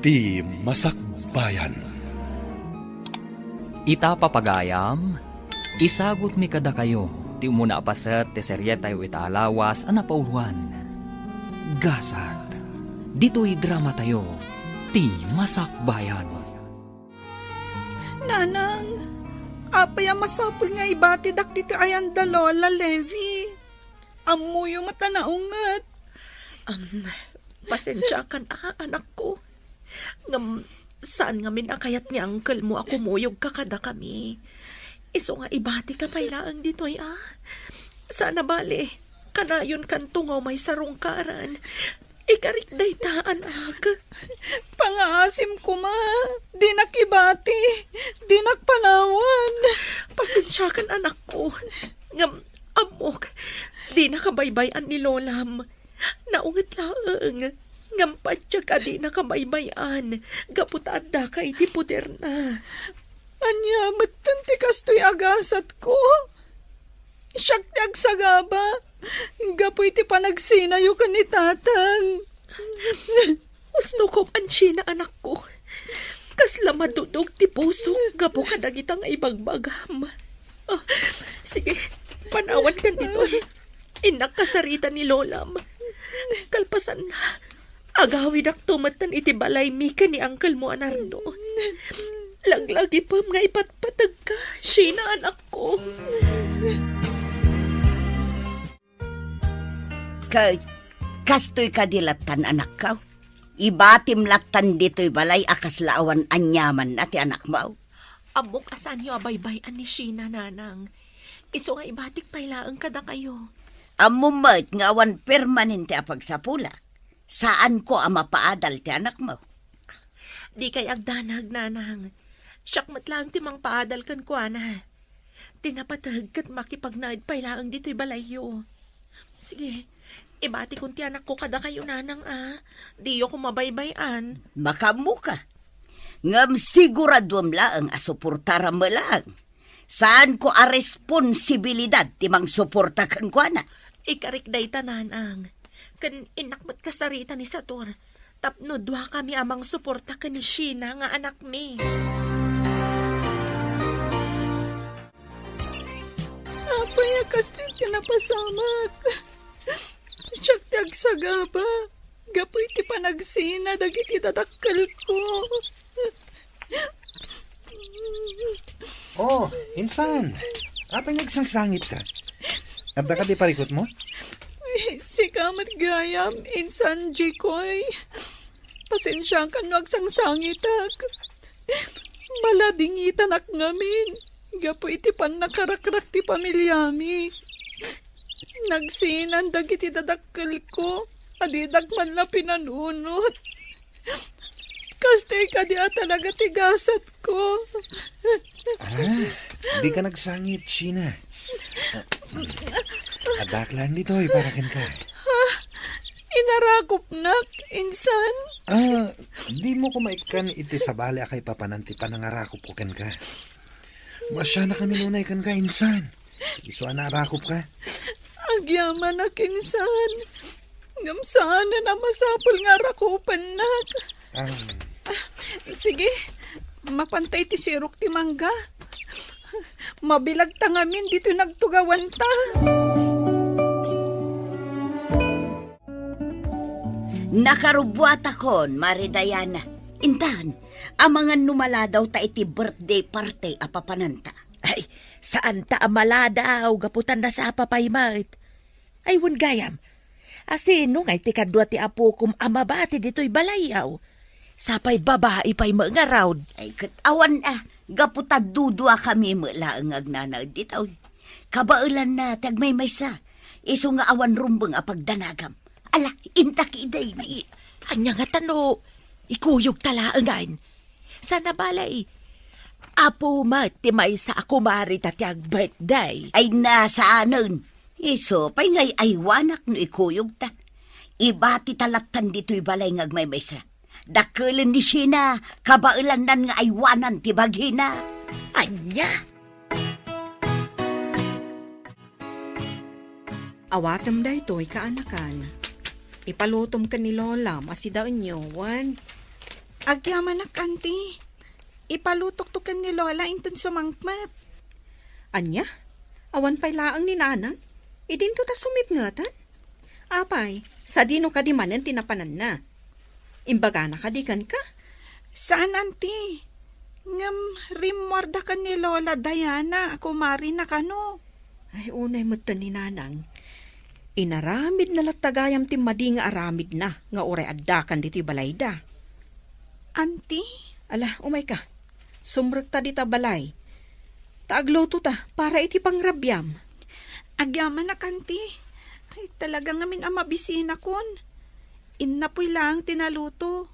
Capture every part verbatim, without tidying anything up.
Ti Masakbayan. Ita, papagayam, isagutmi kadakayo ti umuna a paset ti serietayo ita a lawas a napauloan, Gasat. Ditoy dramatayo, Ti Masakbayan. Nanang, apay a masapul nga ibatidak ditoy ayan da Lola Levi? Ammoyo met a naunget. Am, pasensiakan a, anakko. Ngem saan ngamin a kayat ni uncle mo a kumuyogka kadakami. Isu nga ibatika pay laeng ditoy, a. Saan a bale, kanayonkanto nga umaysa rungkaren. Ikarik dayta, anak. Pangaasim koma. Dinak ibati. Dinak panawan. Pasensiakan, anakko. Ngem, ammok, dinaka baybay-an ni lolam. Naunget laeng. Ngem patiek a dinaka baybay-an gapu ta addaka iti poderna. Ania metten ti kastoy a gasatko? Siak ti agsagaba gapu iti panagsinayo ken ni tatang. Usnokop, Anchina, anakko. Kasla madudog ti pusok gapu kadagita nga ibagbagam. Ah, sige, panawankan ditoy. Innak kasarita ni lolam. Kalpasanna, agawidakto metten iti balaymi ken ni uncle mo a Nardo. Laglagipem nga ipatpategka, Sheena, anakko. Ket kastoy kadi lattan, anakko? Ibatim lattan ditoy balay a kasla awan aniamanna ti anakmo? Ammok a saanyo a baybay-an ni Sheena, nanang. Isu nga ibatik pay laeng kadakayo. Ammom met nga awan permanente a pagsapulak. Saanko a mapaadal ti anakmo. Dikay agdanag, nanang. Siak met laeng ti mangpaadal kenkuana. Ti napateg ket makipagnaed pay laeng ditoy balayyo. Sige, ibatikon ti anakko kadakayo, nanang, a. Diyo koma baybay-an. Makaammoka. Ngem siguraduem laeng a suportaram met laeng. Saanko a responsibilidad ti mangsuporta kenkuana. Ikarik dayta, nanang. Ken innak met kasarita ni Sator tapno duakami a mangsuporta ken ni Sheena nga anakmi. Apay a kastoy ti napasamak? Siak ti agsagaba gapu iti panagsina dagiti dadakkelko. Oh, insan. Apay nga agsangsangitka? Adda kadi parikutmo? Ay, sika met gayam, insan Jikoy. Pasensiakan no agsangsangitak. Maladingitanak ngamin gapu iti pannakarakrak ti pamiliami. Nagsinan dagiti dadakkelko a didak man la pinanunot. Kastoy kadi a talaga ti gasatko. Ala, dika nagsangit, Sheena. Addaak laeng ditoy para kenka. Ha? Inarakopnak, insan? Ah, dimo koma ikkan iti sabali a kaipapanan ti panangarakopko kenka. Maasianakami nunay kenka, insan. Isu a naarakopka. Agyamanak, insan. Ngem saanen a masapul nga arakopennak. Ah. Sige, mapanta iti sirok ti mangga. Mabilagta ngamin ditoy nagtugawanta. Nakarubbuatakon, Mari Diana. Intan, amangan no maladawta iti birthday party a papananta. Ay, saanta a maladaw gapu ta nasapa pay met. Ay, wen gayam, a sino ngay ti kadua ti apokom a mabati ditoy balayyo? Sapay babai pay met ngarud. Ay, ket awan a, gapu ta duduakami met laeng nga agnanaed ditoy. Kabaelanna ti agmaymaysa, isu nga awan rumbeng a pagdanagam. Ala, intak idi. Ay, ania ngata no ikuyogta laengen? Saan a bale, Apo met ti maysa a kumarita ti agbirthday. Ay, saanen. Isu pay nga aywanak no ikuyogta. Ibatita lattan ditoy balay nga agmaymaysa. Dakkelen ni Sheena, kabaelannan nga aywanan ti bagina. Ania? Awatem daytoy, kaanakan. Ipalutom ken ni Lolam a sidaenyo, wen? Agyamanak, Auntie. Ipalutok to ken ni Lola inton sumangpet. Ania? Awan pay laeng ni Nanang? Idinto ta sumipngeten? Apay, sadino kadi manen ti napananna? Imbagana kadi kenka? Saan, Auntie. Ngem rimmuarda ken ni Lola Diana a kumarina kano. Ay, unay metten ni Nanang. Inaramidna latta gayam ti madi nga aramidna nga uray addakan ditoy balayda. Auntie? Ala, umayka. Sumrekta dita balay. Ta aglutota para iti pangrabiam. Agyamanak, Auntie. Ay, talaga ngamin a mabisinakon. Innapoy laeng ti naluto.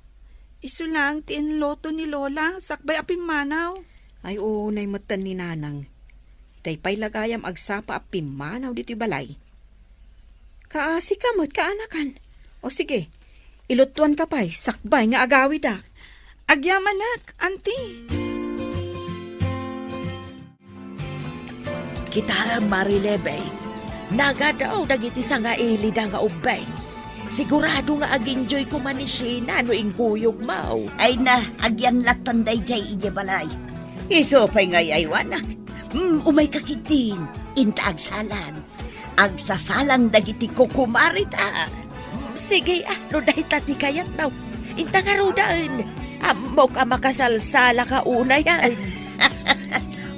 Isu laeng ti inluto ni Lola sakbay a pimmanaw. Ay, unay metten ni Nanang. Itay pay la gayam agsapa a pimmanaw ditoy balay. Kaasika met, kaanakan. O sige, ilutuanka pay sakbay nga agawidak. Agyamanak, Auntie. Kitaem, Mari Lebey, nagadaw dagiti sangailida nga ubbing. Sigurado nga ag-enjoy koma ni Sheena no ingkuyogmo. Ay na, agyan lattan daydiay idiay balay. Isu pay nga ay-aywanak. Mm, umayka ketdin, inta agsalan. Agsasalan dagiti kukumarita. Sige, ah, no dayta ti kayatmo. Inta ngaruden. Ammok a makasalsalaka unayen.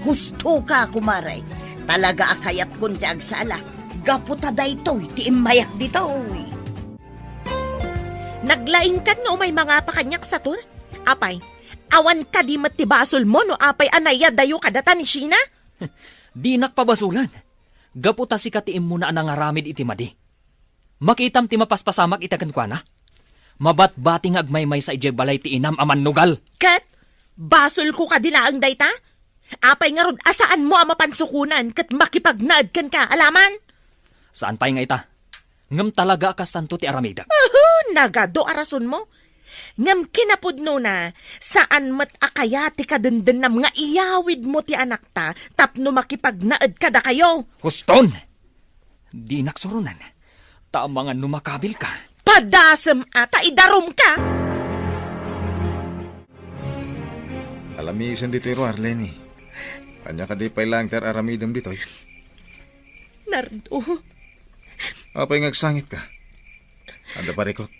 Hustoka, kumare. Talaga a kayatkon ti agsala. Gapu ta daytoy ti immayak ditoy. Naglaingkan nga umay mangapa kaniak, Satur? Apay, awan kadi met ti basolmo no apay a naiyadayo kadata ni Sheena? Dinak pabasolan. Gapu ta sika ti immuna a nangaramid iti madi. Makitam ti mapaspasamak ita kenkuana? Mabatbati nga agmaymaysa idiay balay ti inam a mannugal. Ket basolko kadi laeng dayta? Apay ngarud a saanmo a mapansukonan ket makipagnaed kenka, alaman? Saan pay nga ita. Ngem talaga a kastanto ti aramidek. Uhu, nagadu a rasonmo. Ngem kinapudnona, saan met a kaya ti kadendennam nga iyawidmo ti anakta tapno makipagnaed kadakayo? Huston! Dinak suronen. Ta amangan no makabilka. Padasem a ta idarumka! Alamisen ditoy ruar, Leni. Ania kadi pay laeng ti ar-aramidem ditoy? Nardo. Apay nga agsangitka? Adda parikut?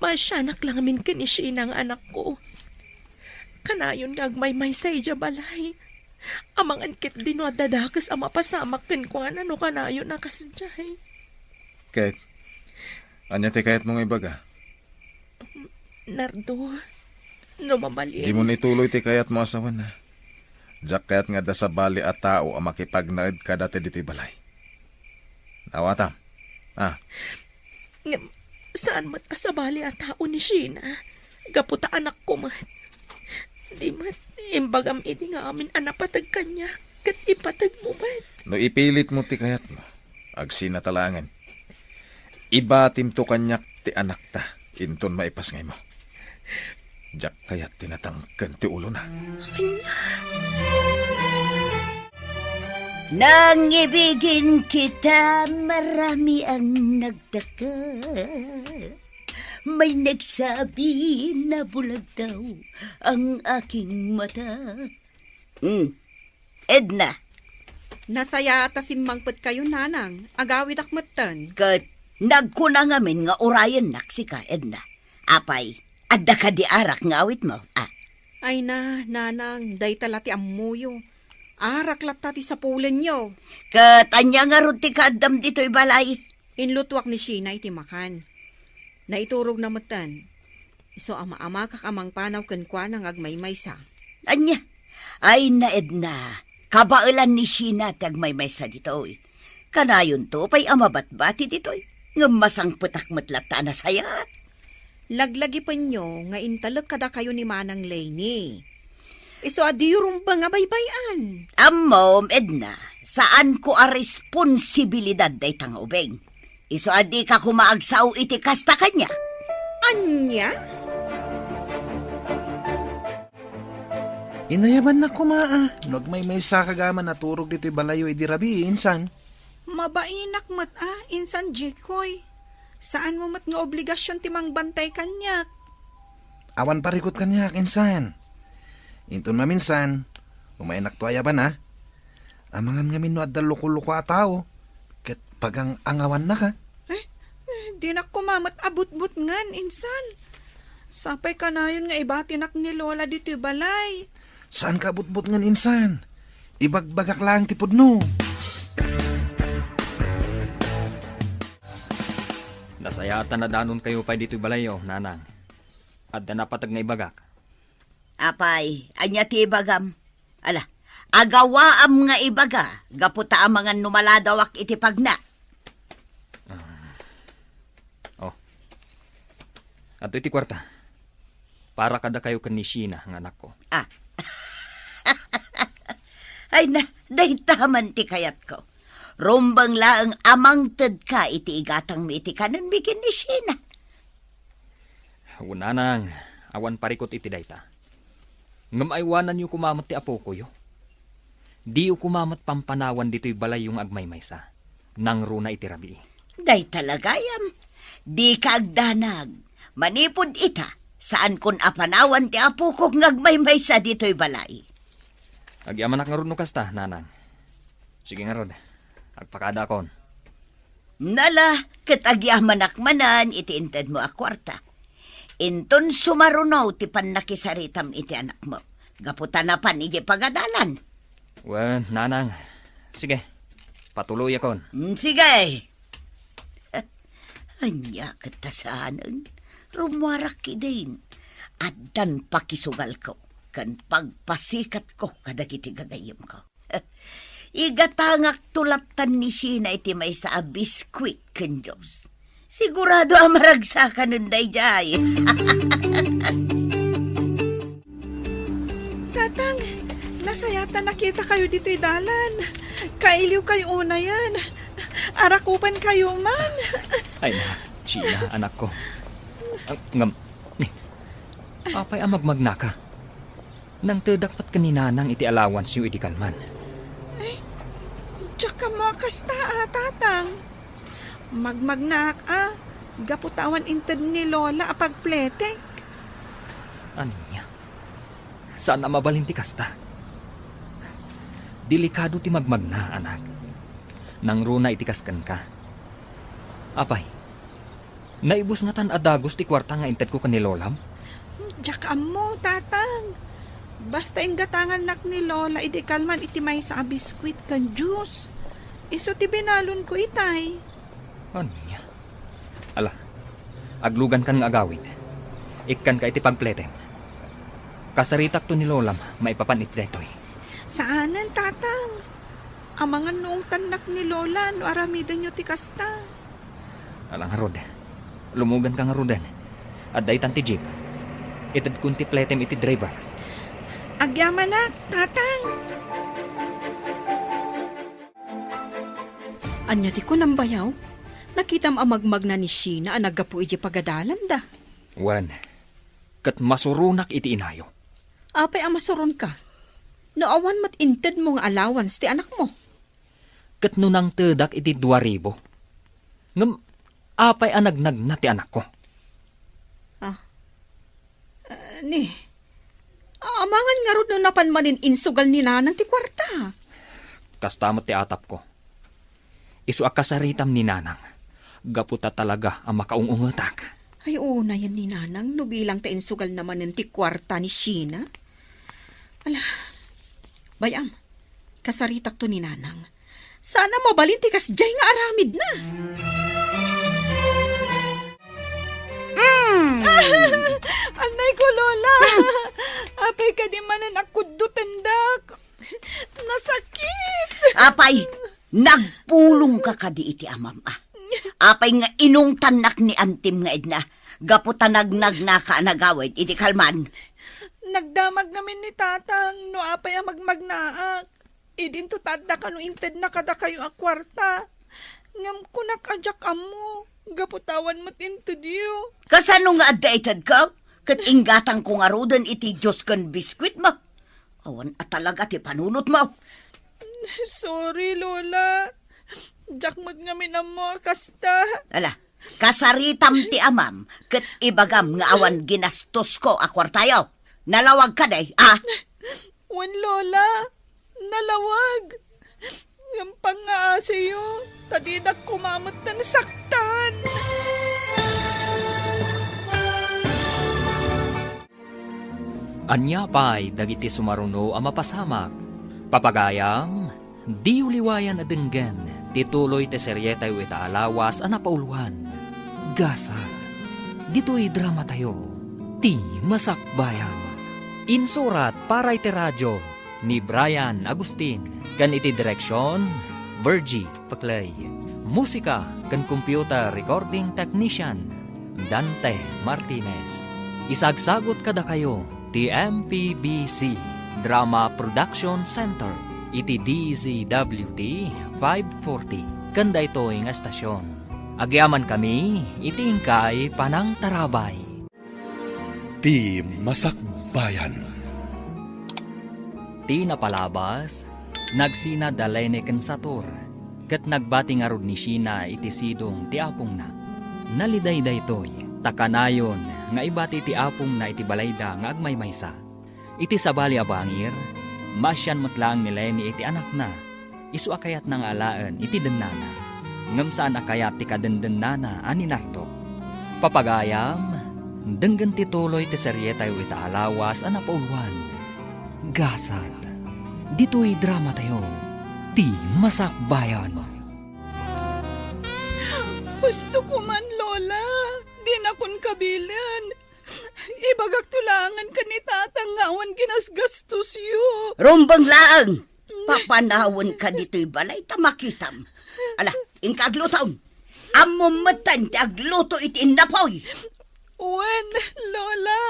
Maasianak la ngamin ken ni Sheena nga anakko. Kanayon nga agmaymaysa idiay balay. Amangan ketdi no adda dakes a mapasamak kenkuana no kanayon a kasdiay. Ket, ania ti kayatmo nga ibaga? Nardo, no mabalin. Dimo ituloy ti kayatmo a sawen. Diak kayat nga adda sabali a tao a makipagnaed kadata ditoy balay. Naawatam. Ah. Ngem, saan met a sabali a tao ni Sheena. Gapu ta anakko met. Di met, imbagam idi nga amin a napateg kaniak, ket ipateg mo met. No ipilitmo ti kayatmo, agsinatalangen. Ibatimto kaniak ti anakta, inton maipasngaymo. Diak kayat ti natangken ti ulona. Nangibigin kita marami ang nagtaka. May nagsabi na bulag daw ang aking mata. Hmm. Edna. Nasayaat a simmangpetkayo, Nanang. Agawidak metten. Ket nagkuna ngamin nga urayennak sika, Edna. Apay, adda kadi arak nga awitmo? Ah. Ay na, Nanang, dayta la ti ammoyo. Arak latta ti sapulenyo. Ket ania ngarud ti kaaddam ditoy balay? Inlutuak ni Sheena iti makan. Naiturogna metten. Isu a maamakak a mangpanaw kenkuana nga agmaymaysa. Ania? Ay na, Edna, kabaelan ni Sheena ti agmaymaysa ditoy. Kanayonto pay a mabatbati ditoy, ngem masangpetak met latta a nasayaat. Laglagipenyo nga intalek kadakayo ni Manang Leni. Isu a diyo rumbeng a baybay-an. Ammom, Edna, saanko a responsibilidad dayta nga ubing. Isu a dika koma agsao iti kasta kaniak. Ania? Inayabannak koma a no agmaymaysa ka gama naturog ditoy balayo idi rabii, insan. Mabainak met a, insan Jikoy. Saanmo met nga obligasion ti mangbantay kaniak. Awan parikut kaniak, insan. Inton maminsan, umaynakto a ayaban, a. Amangan ngamin no adda loko-loko a tao, ket pagang-angawannaka. Eh, eh, dinak koma met a butbutngen, insan. Sapay kanayon nga ibatinak ni Lola ditoy balay. Saanka a butbutngen, insan. Ibagbagak laeng ti pudno. Nasayaat a nadanonkayo pay ditoy balayyo, Nanang. Adda napateg nga ibagak. Apay, ania ti ibagam? Ala, agawaam nga ibaga, gapu ta amangan no maladawak iti pagna. Ah. Oh. Adtoy ti kuarta. Para kadakayo ken ni Sheena nga anakko. Ah. Ay na, dayta man ti kayatko. Rumbeng laeng a mangtedka iti igatangmi iti kanenmi ken ni Sheena. Wen, Nanang, awan parikut iti dayta. Ngem aywananyo koma met ti apokoyo. Diyo koma met pampanawan ditoy balayyo nga agmaymaysa. Nangruna iti rabii. Dayta la gayam. Dika agdanag. Manipud ita, saankon a panawan ti apokok nga agmaymaysa ditoy balay. Agyamanak ngarud no kasta, Nanang. Sige ngarud, agpakadaakon. Nala, ket agyamanak manen iti intedmo a kuarta. Inton sumaruno ti pannakisaritam iti anakmo, gapu ta napan idiay pagadalan. Wen, Nanang. Sige, patuloyakon. Mm, sige. Ania ket ta saanen? Rummuarak idin. Addan pakisugalko ken pagpasikatko kadagiti gagayyemko. Igatangakto lattan ni Sheena iti maysa a biskuit ken juice. Sigurado a maragsakanen daydiay. Tatang, nasayaat a nakitakayo ditoy dalan. Kailiwkayo unayen. Arakupankayo man. Ay na, Sheena, anakko. Ah, ngem, ni, apay a magmagnaka? Nangtedak met ken ni Nanang iti allowanceyo idi kalman. Ay, diak ammo a kasta a, Tatang. Magmagnaak a, gapu ta awan inted ni Lola a pagpletek. Ania? Saan a mabalin ti kasta. Delikado ti magmagna, anak. Nangruna iti kas kenka. Apay, naibus ngatan a dagus ti kuarta nga intedko ken ni Lolam? Diak ammo, Tatang. Basta inggatangannak ni Lola idi kalman iti maysa a biskuit ken juice. Isu ti binalonko itay. Ania? Ala, aglugankan nga agawid. Ikkanka iti pagpletem. Kasaritakto ni Lolam maipapan iti daytoy. Saanen, Tatang. Amangan no ungtannak ni Lola no aramidenyo ti kasta. Ala ngarud. Lumuganka ngaruden. Adda itan ti jeep. Itedkon ti pletem iti driver. Agyamanak, Tatang. Ania ti kunam, bayaw? Nakitam a magmagna ni Sheena a naggapu idiay pagadalanda. Wen, ket masuronak iti inayo. Apay a masuronka? No awan met intedmo nga allowance ti anakmo. Ket no nangtedak iti dua ribu. Ngem apay a nagnagna ti anakko? Ah. Eh, ni, amangan ngarud no napan manen insugal ni Nanang ti kuarta. Kasta met ti atapko. Isu a kasaritam ni Nanang, gapu ta talaga a makaung-ungetak. Ay, unayen ni Nanang no bilang ta insugalna manen ti kuarta ni Sheena. Ala, bay-am, kasaritakto ni Nanang. Saan a mabalin ti kasdiay nga aramidna. Mm. Annay ko, Lola. Apay kadi manen a kuddotendak. Nasakit. Apay, nagpulongka kadi iti amam, a? Apay nga inungtannak ni antim nga idna, gapu ta nagnagnaka a nagawid iti kalman? Nagdamag ngamin ni Tatang no apay a magmagnaak. Idinto ta adda kano intedna kadakayo a kuarta. Ngem kunak a diak ammo, gapu ta awan met intedyo. Kasano nga adda itedko? Ket inggatangko ngaruden iti juice ken biskuitmo. Awan a talaga ti panunotmo. Sorry, Lola. Diak met ngamin ammo a kasta. Ala, Kasaritam ti amam, ket ibagam nga awan ginastosko a kuartayo. Nalawag kadi, a? Wen, Lola. Nalawag. Ngem pangngaasiyo, ta didak koma metten saktan. Ania pay dagiti sumaruno a mapasamak? Papagayam, diyo liwayan a denggen ti tuloy ti serietayo ita a lawas a napauluan, Gasat. Ditoy dramatayo, Ti Masakbayan. Insurat para iti radio ni Brian Agustin ken iti direksion, Virgie Paclay. Musika ken computer recording technician, Dante Martinez. Isagsagut kadakayo ti M P B C Drama Production Center iti D Z W T five forty ken daytoy nga estasion. Agyamankami iti inkay panangtarabay. Ti Masakbayan. Ti napalabas, nagsina da Lene ken Sator, ket nagbati ngarud ni Sheena iti sidong ti apongna. Naliday daytoy, ta kanayon nga ibati ti apongna iti balayda nga agmaymaysa. Iti sabali a bangir, maasian met laeng ni Lene iti anakna, isu a kayatna nga alaen iti dennana. Ngem saan a kayat ti kadendennana a ni Nardo. Papagayam, denggen ti tuloy ti serietayo ita a lawas a napauluan, Gasat. Ditoy dramatayo, Ti Masakbayan. Husto ko man, Lola. Dinakon kabilen. Ibagakto laengen ken ni Tatang nga awan ginasgastosyo. Rumbeng laeng! Papanawenka ditoy balay ta makitam. Ala, inka aglutom. Ammom metten ti agluto iti innapoy. Wen, Lola.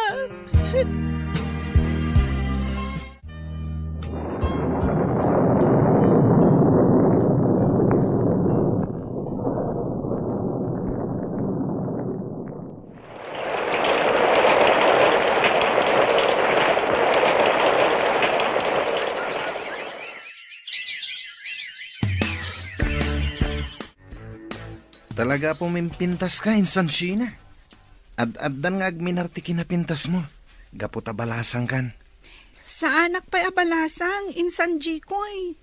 Talaga a pumimpintaska, insan Sheena. Ad-addan nga agminar ti kinapintasmo, gapu ta balasangkan. Saanak pay a balasang, insan Jikoy.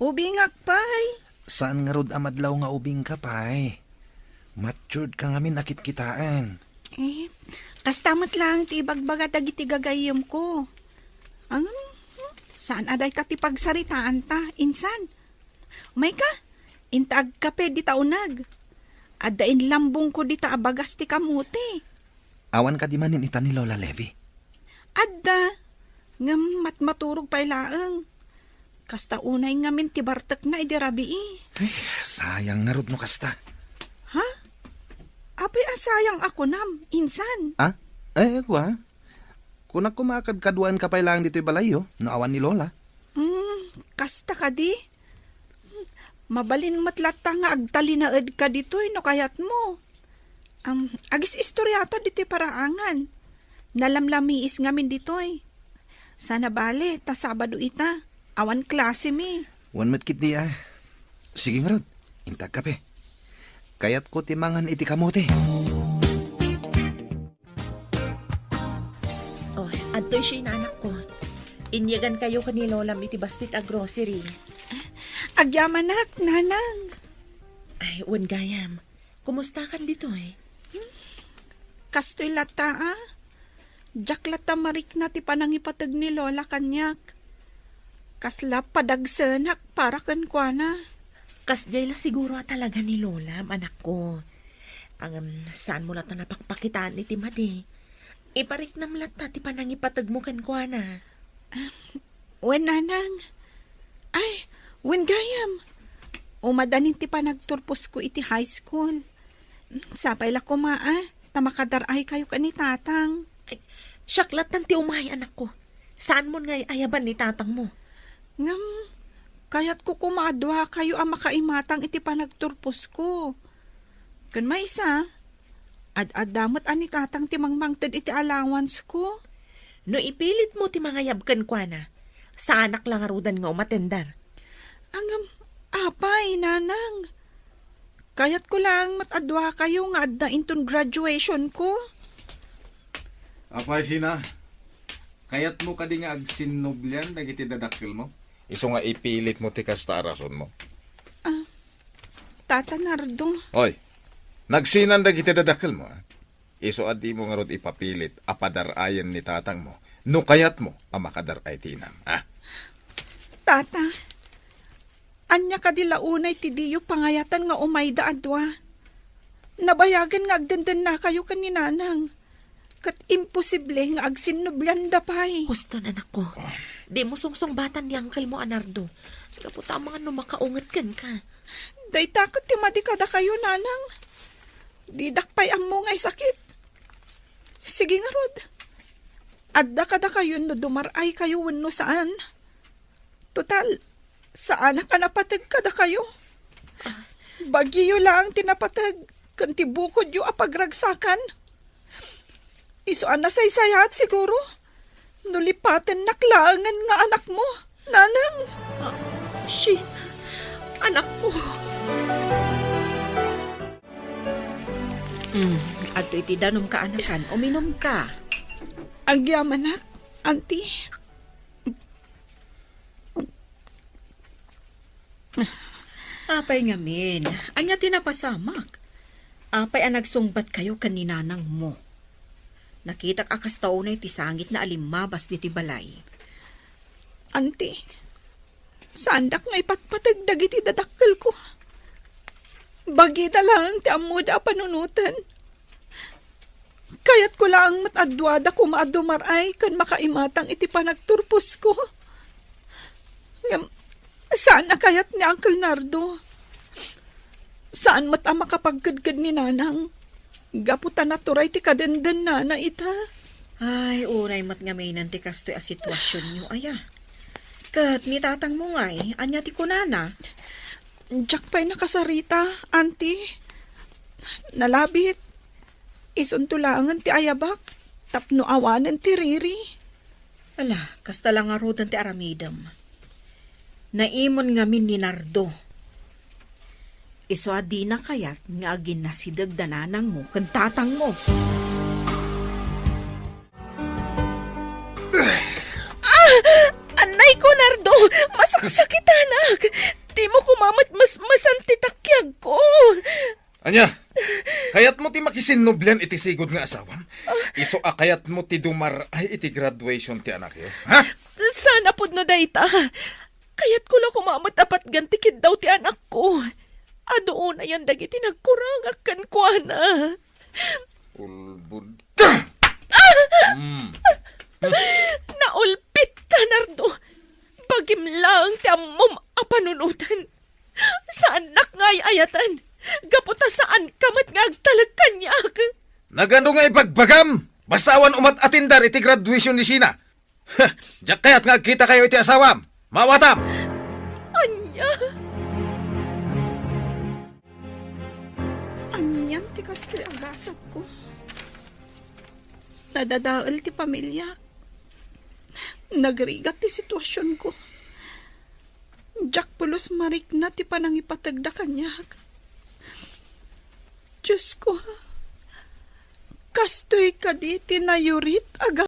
Ubingak pay. Saan ngarud a madlaw nga ubingka pay. Matured ka ngamin a kitkitaen. Eh, kasta met laeng ti ibagbaga dagiti gagayyemko. Ngem, hmm, saan a dayta ti pagsaritaanta, insan. Umayka, inta agkape dita uneg. Adda inlambongko dita a bagas ti kamote. Awan kadi manen ita ni Lola Levy? Adda, ngem matmaturog pay laeng. Kasta unay ngamin ti bartekna idi rabii. Ay, sayang ngarud no kasta. Ha? Apay a sayang a kunam, insan? Ah? Eh, kua? Kunak koma a kadkaduaenka pay laeng ditoy balayyo, no awan ni Lola. Hmm, kasta kadi? Mabalin met latta nga agtalinaedka ditoy no kayatmo. Am, agis-istoriata ditoy paraangan. Nalamlamiis ngamin ditoy. Sana bale, ta Sabado ita. Awan klasemi. Wen met ketdi a. Sige ngarud, inta agkape. Kayatko ti mangan iti kamote. Oh, adtoy siya, anakko. Inyegankayo ken ni Lolam iti bassit a grocery. Agyamanak, Nanang. Ay, wen gayam. Kumustakan ditoy? Kastoy latta, a. Diak latta marikna ti panangipateg ni Lola kaniak. Kasla padagsenak para kenkuana. Kasdiay la siguro a talaga ni Lolam, anakko. Ngem, saanmo latta napakpakitaan iti madi. Ipariknam latta ti panangipategmo kenkuana. Wen, Nanang. Ay, wen gayam. Umadanin ti panagturposko iti high school. Sapay la koma, a, ta makadar-aykayo ken ni Tatang. Ay, siak lattan ti umay, anakko. Saanmon nga ay-ayaban ni Tatangmo? Ngem, kayatko koma a duakayo a makaimatang iti panagturposko. Ken maysa, ad-adda met a ni Tatang ti mangmangted iti allowance ko. No ipilitmo ti mangayab kenkuana, saanak la ngaruden nga umatender. Ngem, apay, Nanang? Kayatko laeng met a duakayo nga adda inton graduationko. Apay, Sina? Kayatmo kadi nga agsinnublian dagiti dadakkelmo? Isu nga ipilitmo ti kasta a rasonmo. Ah, Tata Nardo. Oy, nagsinan dagiti dadakkelmo, ah? Isu a dimo ngarud ipapilit a padar-ayen ni tatangmo no kayatmo a makadar-ay ti inam, ah? Tata, ania kadi la unay ti diyo pangayatan nga umayda a dua? Nabayagen nga agdendennakayo ken ni Nanang, ket imposible nga agsinnublianda pay. Huston, anakko. Dimo sungsungbatan ni Uncle mo a Nardo. Gapu ta amangan no makaunget kenka. Dayta ket ti madi kadakayo, Nanang. Didak pay ammo nga isakit. Sige ngarud. Adda kadakayo no dumar-aykayo wenno saan. Total, saanak a napateg kadakayo. Bagiyo laeng ti napateg ken ti bukodyo a pagragsakan. Isu a nasaysayaat siguro no lipatennak laengen nga anakmo, Nanang. Ah, shi, anakko. Hmm, adto iti danumka, anakan. Uminumka. Agyamanak, Auntie. Apay ngamin, ania ti napasamak? Apay a nagsungbatkayo ken ni nanangmo? Nakitak a kasta unay ti sangitna a limmabas ditoy balay. Auntie, saandak nga ipatpateg dagiti dadakkelko. Bagida laeng ti ammoda a panunoten. Kayatko laeng met a duada koma a dumar-ay ken makaimatang iti panagturposko. Ngem saan a kayat ni Uncle Nardo. Saan met a makapagkedked ni Nanang gapu ta naturay ti kadendennana ita. Ay, uray met ngaminen ti kastoy a situasionyo, aya. Ket ni tatangmo ngay, ania ti kunana? Diak pay nakasarita, Auntie. Nalabit. Isunto laengen ti ayabak tapno awanen ti riri. Ala, kasta la ngaruden ti aramidem. Naimon ngamin ni Nardo. Isu a dina kayat nga aginnasideg da nanangmo ken tatangmo. Ah! Anay ko, Nardo! Masaksakitanak! Dimo koma met masmasan ti takiagko! Ania? Kayatmo ti makisinnublian iti sigud nga asawam? Isu a kayatmo ti dumar-ay iti graduation ti anakyo, ha? Saan a pudno dayta. Kayatko la koma met a patgan ti kiddaw ti anakko. Adu unayen dagiti nagkurangak kenkuana. Ulbod ka! Mm. Naulpitka, Nardo. Bagim laeng ti ammom a panunoten. Saannak nga ay-ayaten, gapu ta saanka met nga agtalek kaniak. Nagano nga ibagbagam? Basta awan umat-atindar iti graduation ni Sina. Diak kayat nga agkitakayo iti asawam. Maawatam! Ania? Anian ti kastoy a gasatko? Nadadael ti pamiliak. Nagrigat ti situasionko. Diak pulos marikna ti panangipategda kaniak. Diosko, kastoy kadi ti nayurit a ga-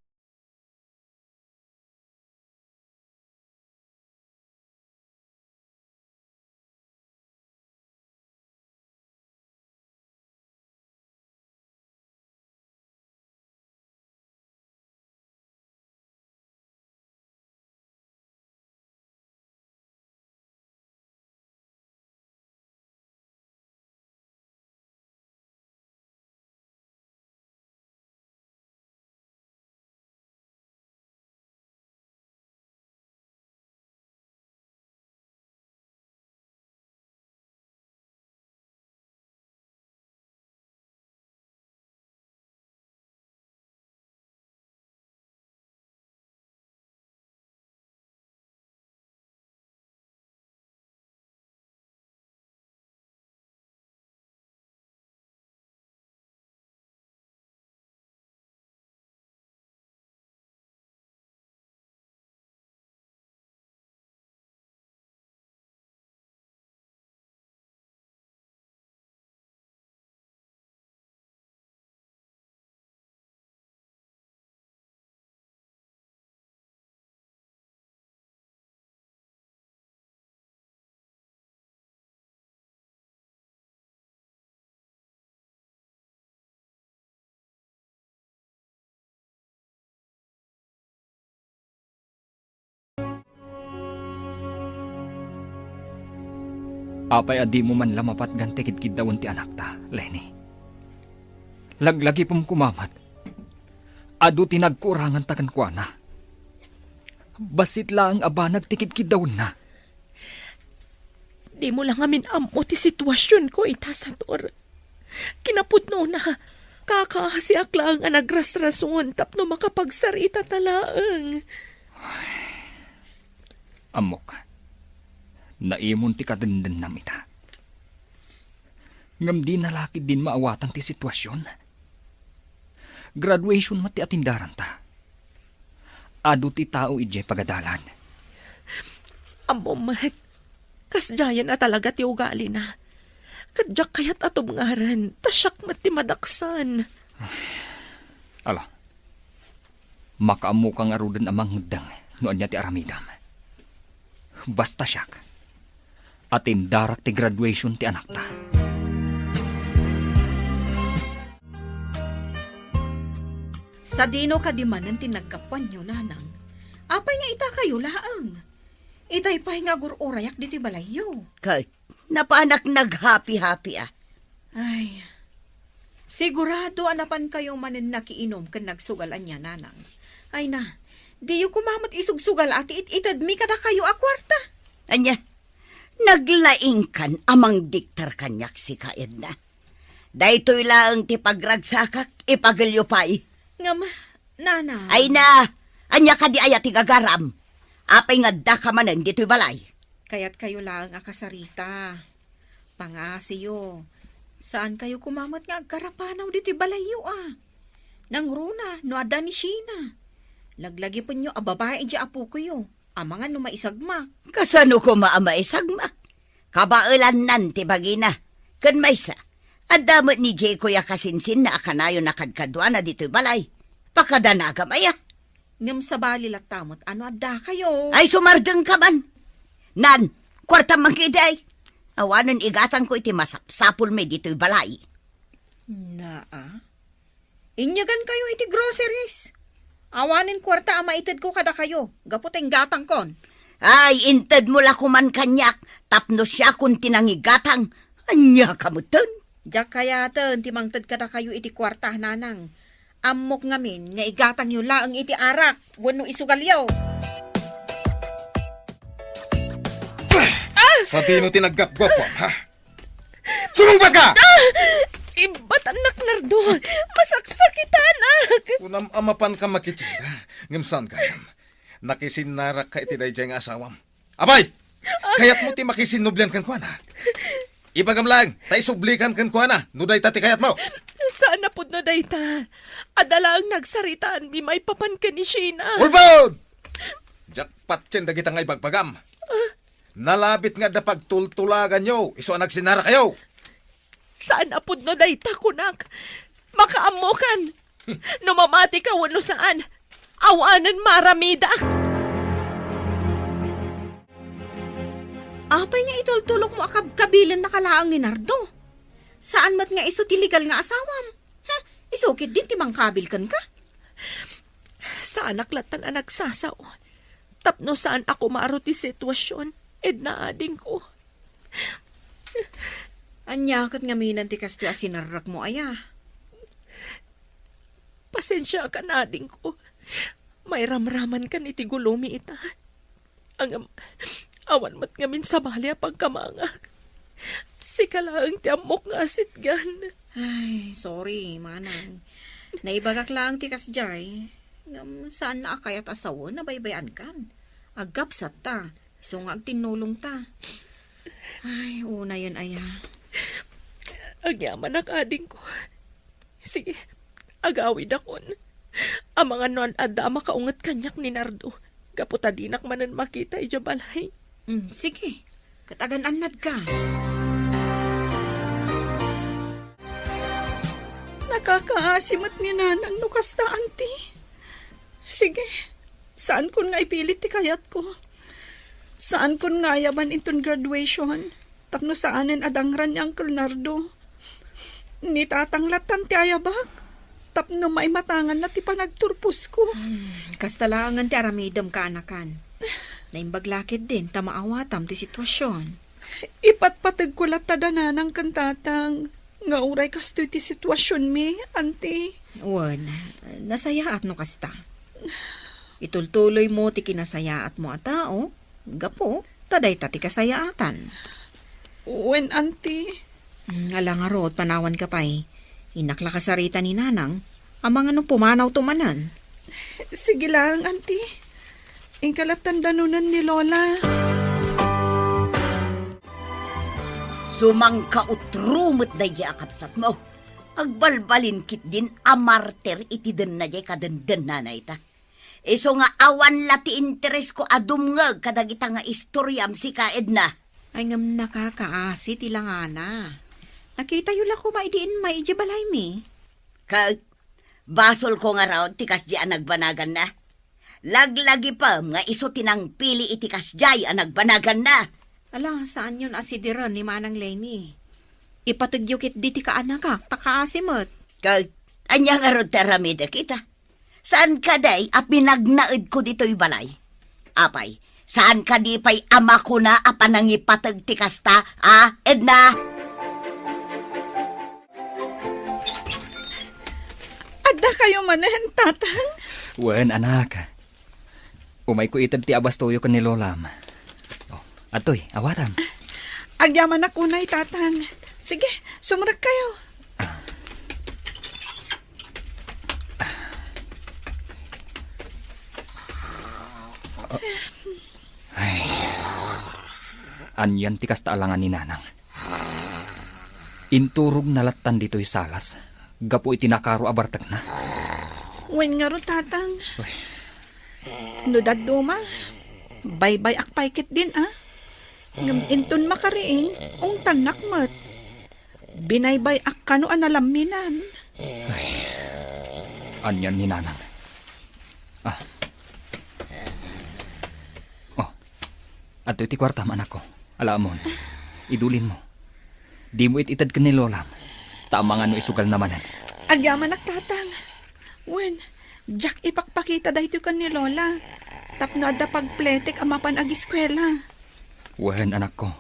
Apay a dimo man la mapatgan ti kidkiddawen ti anakta, Leni? Laglagipem koma met, adu ti nagkuuranganta kenkuana. Bassit laeng a banag ti kidkiddawenna. Dimo la ngamin ammo ti situasionko ita, Sator. Kinapudnona, kakaasiak laeng a nagrasrason tapno makapagsarita ta laeng. Ammok, naimon ti kadendennam ita. Ngem dina la ketdin maawatan ti situasion. Graduation met ti atindaranta. Adu ti tao idiay pagadalan. Ammom met, kasdiayen a talaga ti ugalina. Ket diak kayat a tubngaren, ta siak met ti madaksan. Ala, makaammoka ngaruden a mangeddeng no ania ti aramidem. Basta siak, atindarak ti graduation ti anakta. Sadino kadi manen ti naggapuanyo, Nanang? Apay nga itakayo laeng? Itay pay nga agur-urayak ditoy balayyo. Ket napanak naghapi-hapi a. Ay, sigurado a napankayo manen nakiinom ken nagsugal ania, Nanang. Ay na, diyo koma met isugsugal a ti it-itedmi kadakayo a kuarta. Ania? Naglaingkan a mangdiktar kaniak sika, Edna. Daytoy laeng ti pagragsakak, ipagelyo pay. Ngem, Nanang. Ay na, ania kadi aya ti gagaram? Apay nga addaka manen ditoy balay? Kayatkayo laeng a kasarita. Pangaasiyo. Saankayo koma met nga agkarapanaw ditoy balayyo a. Nangruna, no adda ni Sheena. Laglagipenyo a babai idiay apokoyo. Amangan no maisagmak. Kasano koma a maisagmak? Kabaelannan ti bagina. Ken maysa, adda met ni Jeko a kasinsinna a kanayon a kadkaduana ditoy balay. Pakadanagam aya. Ngem sabali latta met a no addakayo. Ay, sumardengka man. Nan, kuartam man ketdi. Awanen igatangko iti masapsapulmi ditoy balay. Naa. Inyegankayo iti groceries. Awanen kuarta a maitedko kadakayo, gapu ta inggatangkon. Ay, intedmo la koman kaniak, tapno siakon ti nangigatang. Ania ka metten? Diak kayaten ti mangted kadakayo iti kuarta, Nanang. Ammok ngamin nga igatangyo laeng iti arak wenno isugalyo. Sadino ti naggapgapam, ha? Sumungbat ka! Ah! Ibatannak, Nardo! Masaksakitanak! Kunam a mapanka makitsinda, ngem saan gayam. Nakisinnarakka iti daydiay nga asawam. Apay! Kayatmo ti makisinnublian kenkuana? Ibagam laeng, ta isublikan kenkuana, no dayta ti kayatmo. Saan a pudno dayta. Adda laeng nagsaritaanmi maipapan ken ni Sheena. Ulbod! Diak patien dagita nga ibagbagam. Nalabit nga adda pagtultulaganyo isu a nagsinnarakayo. Saan a pudno dayta, kunak. Makaammokan. No mamatika wenno saan, awanen maaramidak. Apay nga itultulokmo a kabkabilennaka laeng ni Nardo? Saan met nga isu ti legal nga asawam? Hmm, isu ketdin ti mangkabil kenka? Saanak lattan a nagsasao tapno saan a kumaro ti situasion, Edna, adingko. Ania ket ngamin ti kastoy a sinarrakmo aya? Pasensiakan, adingko. Mairamramankan iti gulomi ita. Ngem, awan met ngamin sabali a pagkamangak. Sika laeng ti ammok nga asitgan. Ay, sorry, manang. Naibagak laeng ti kasdiay. Ngem, saan a kayat a sawen a baybay-ankan. Agkabsatta. Isu nga agtinnulongta. Ay, unayen aya. Agyamanak, adingko. Sige, agawidakon. Amangan no ad-adda a makaunget kaniak ni Nardo, gapu ta dinak manen makita idiay balay. Mm, sige. Ket agan-annadka. Nakakaasi met ni Nanang no kasta, Auntie. Sige, saankon nga ipilit ti kayatko. Saankon nga ayaban inton graduation. Tapno saanen a dangran ni Uncle Nardo. Ni Tatang lattan ti ayabak tapno maimatanganna ti panagturposko. Hmm, kasta laengen ti aramidem, kaanakan. Naimbag la ketdin ta maawatam ti situasion. Ipatpategko latta da nanang ken tatang nga uray kastoy ti situasionmi, Auntie. Wen, nasayaat no kasta. Itultuloymo ti kinasayaatmo a tao, gapu ta dayta ti kasayaatan. Wen, Auntie. Mm, ala ngarud, panawanka pay. Innak la kasarita ni Nanang, amangan no pumanawto manen. Sige lang, Auntie. Inka lattan danunen ni Lola. Sumangkautro met daydiay a kabsatmo. Agbalbalin ketdin a martir iti denna diay kadendennana ita. Isu nga awan la ti interesko a dumngeg kadagita nga istoriam sika, Edna. Ay, ngem nakakaasi ti langana. Nakitayo la koma idi immay idiay balaymi. Ket basolko ngarud ti kasdiay a nagbanaganna. Laglagipem nga isu ti nangpili iti kasdiay a nagbanaganna. Ala, saanyon a sidiren ni Manang Lenny. Ipategyo ketdi ti kaanakak, ta kaasi met. Ket ania ngarud ti aramidek ita? Saan kadi a pinagnaedko ditoy balay? Apay, saan kadi pay a makuna a panangipateg ti kasta, a, Edna? Adda kayo manen, Tatang? Wen, anak. Umayko ited ti abastoyo ken ni Lolam. Oh, adtoy, awatam. Agyamanak unay, Tatang. Sige, sumrek kayo. Ah. Ay. Anian ti kasta a langan ni Nanang? Inturogna lattan ditoy salas gapu iti nakaro a bartekna. Wen ngarud, Tatang. Uy. No dadduma, baybay-ak pay ketdin, a? Ngem inton makariing, ungtannak met. Binaybay-ak kano a nalamminan. Ay, anian ni Nanang? Ah. Oh, adtoy ti kuartam, anakko. Ala ammon. Idulinmo. Dimo it-ited ken ni Lolam. Ta amangan no isugalna manen. Agyamanak, Tatang. Wen, diak ipakpakita daytoy ken ni Lola. Tapno adda pagpletek a mapan agiskuela. Wen, anakko.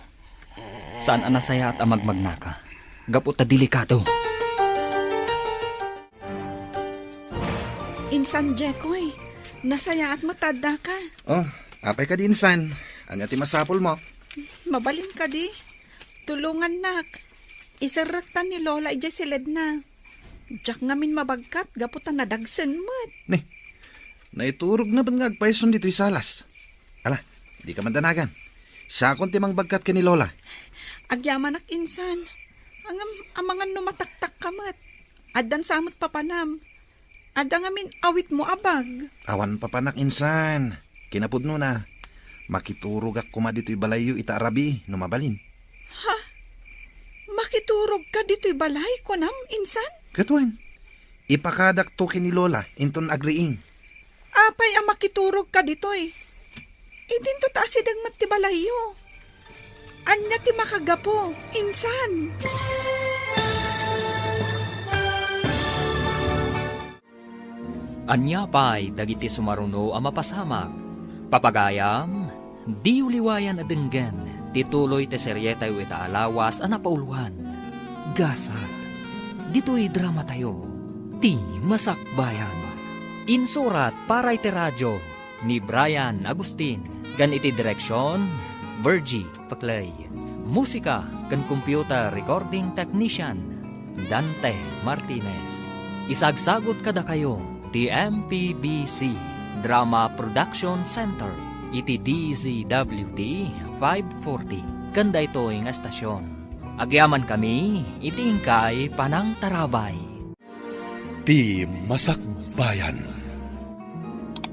Saan a nasayaat a magmagnaka. Gapu ta delikado. Insan, Jekoy, nasayaat met ta addaka. Oh, apay kadi, insan? Ania ti masapulmo? Mabalin kadi? Tulongannak. Iserrektan ni Lola idiay siledna. Diak ngamin mabagkat gapu ta nadagsen met. Ni, naiturogna met nga agpayson ditoy salas. Ala, dika mandanagan. Siakon ti mangbagkat ken ni Lola. Agyamanak, insan. Ngem, amangan no mataktakka met. Addan sa met papanam. Adda ngamin awitmo a bag. Awan papanak, insan. Kinapudnona, makiturogak koma ditoy balayyo ita a rabii no mabalin. Ha? Makiturogka ditoy balay, kunam, insan? Ket wen, ipakadakto ken ni Lola inton agriing. Apay a makiturogka ditoy? Idinto ta asideg met ti balayyo. Ania ti makagapu, insan? Ania pay dagiti sumaruno a mapasamak? Papagayam, diyo liwayan a denggen ti tuloy ti serietayo ita a lawas a napauloan, Gasat. Ditoy dramatayo, Ti Masakbayan. Insurat para iti radio ni Brian Agustin, ken iti direksion, Virgie Paclay. Musika ken computer recording technician, Dante Martinez. Isagsagut kadakayo ti M P B C Drama Production Center iti D Z W T five forty ken daytoy nga estasion. Agyamankami iti inkay panangtarabay. Ti Masakbayan.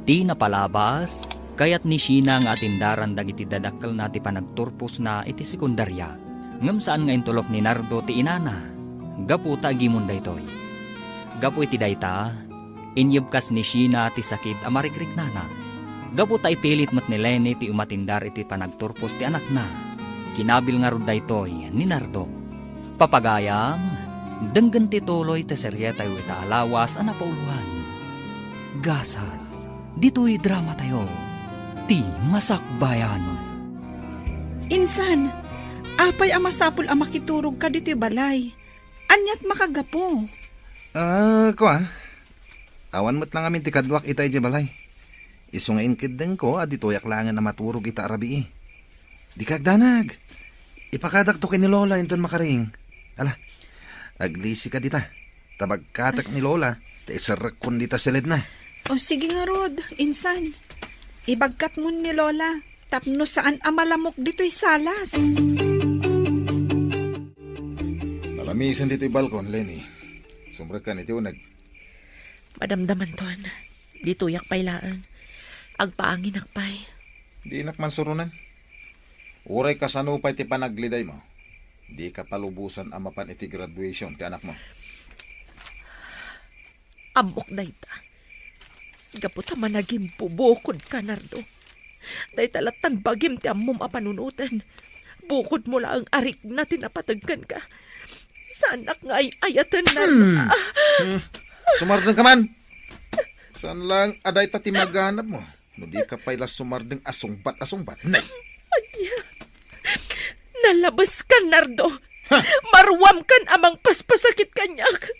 Ti napalabas, kayat ni Sheena nga atindaran dagiti dadakkelna ti panagturposna iti sekundaria, ngem saan nga intulok ni Nardo ti inana, gapu ta agimon daytoy. Gapu iti dayta, inyebkas ni Sheena ti sakit a marigriknana. Gapu ta ipilit met ni Lenny ti umatindar iti panagturpos ti anakna, kinabil ngarud daytoy ni Nardo. Papagayam, denggen ti tuloy ti serietayo ita a lawas a napauloan, Gasat. Ditoy dramatayo, Ti Masakbayan. Insan, Apay a masapul a makiturogka ditoy balay? Aniat makagapu? Ah, kua. Awan met lang amin ti kaduak ita idiay balay. Isu nga inkeddengko a ditoyak laengen a maturog ita a rabii. Dika agdanag. Ipakadakto ken ni Lola inton makaring. Ala, aglisika dita. Ta bagkatek ni Lola, ta iserrekkon dita siledna. O, sige ngarud, insan. Ibagkatmon ni Lola, tapno saan a malamok ditoy salas. Nalamisan ditoy balkon, Lenny. Sumrekkan iti uneg. Madamdamanton. Ditoyak pay laeng. Agpaanginak pay. Dinak mansuronan. Uray kasano pay ti panaglidaymo, dika palubosan a mapan iti graduation ti anakmo. Ammok dayta. Gapu ta managimbubukodka, Nardo. Dayta lattan bagim ti ammom a panunoten. Bukodmo laeng a rikna ti napateg kenka. Saanak nga ay-ayaten, Nardo. Hmm. Ah. Hmm. Sumardengka man. Saan lang a dayta ti maganabmo. No dika pay la sumardeng a sungbat a sungbat. Nay! Ania? Nalabeskan, Nardo. Ha? Maruamkan a mangpaspasakit kaniak.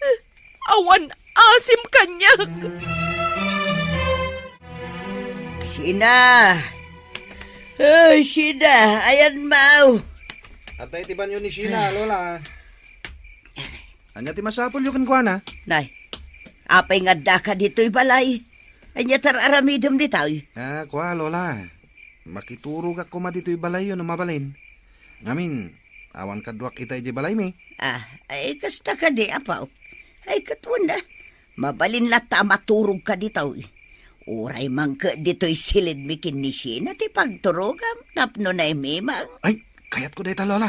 Awan asim kaniak. Sina! Oh, Sina! Ayan, Mau! Adda iti banio ni Sina, Lola. Ania ti masapulyo kenkuana? Nay, apay nga addaka ditoy balay? Ania ti ar-aramidem ditoy? Ah, kua, Lola. Makiturogak koma ditoy balayyo no mabalin. Ngamin, awan kaduak ita idiay balaymi. Ah, ay, kasta kadi, apo. Ay, ket wen a. Mabalin latta a maturogka ditoy. Uray man ket ditoy silidmi ken ni Sina ti pagturogam tapno naimimang. Ay, kayatko dayta, Lola.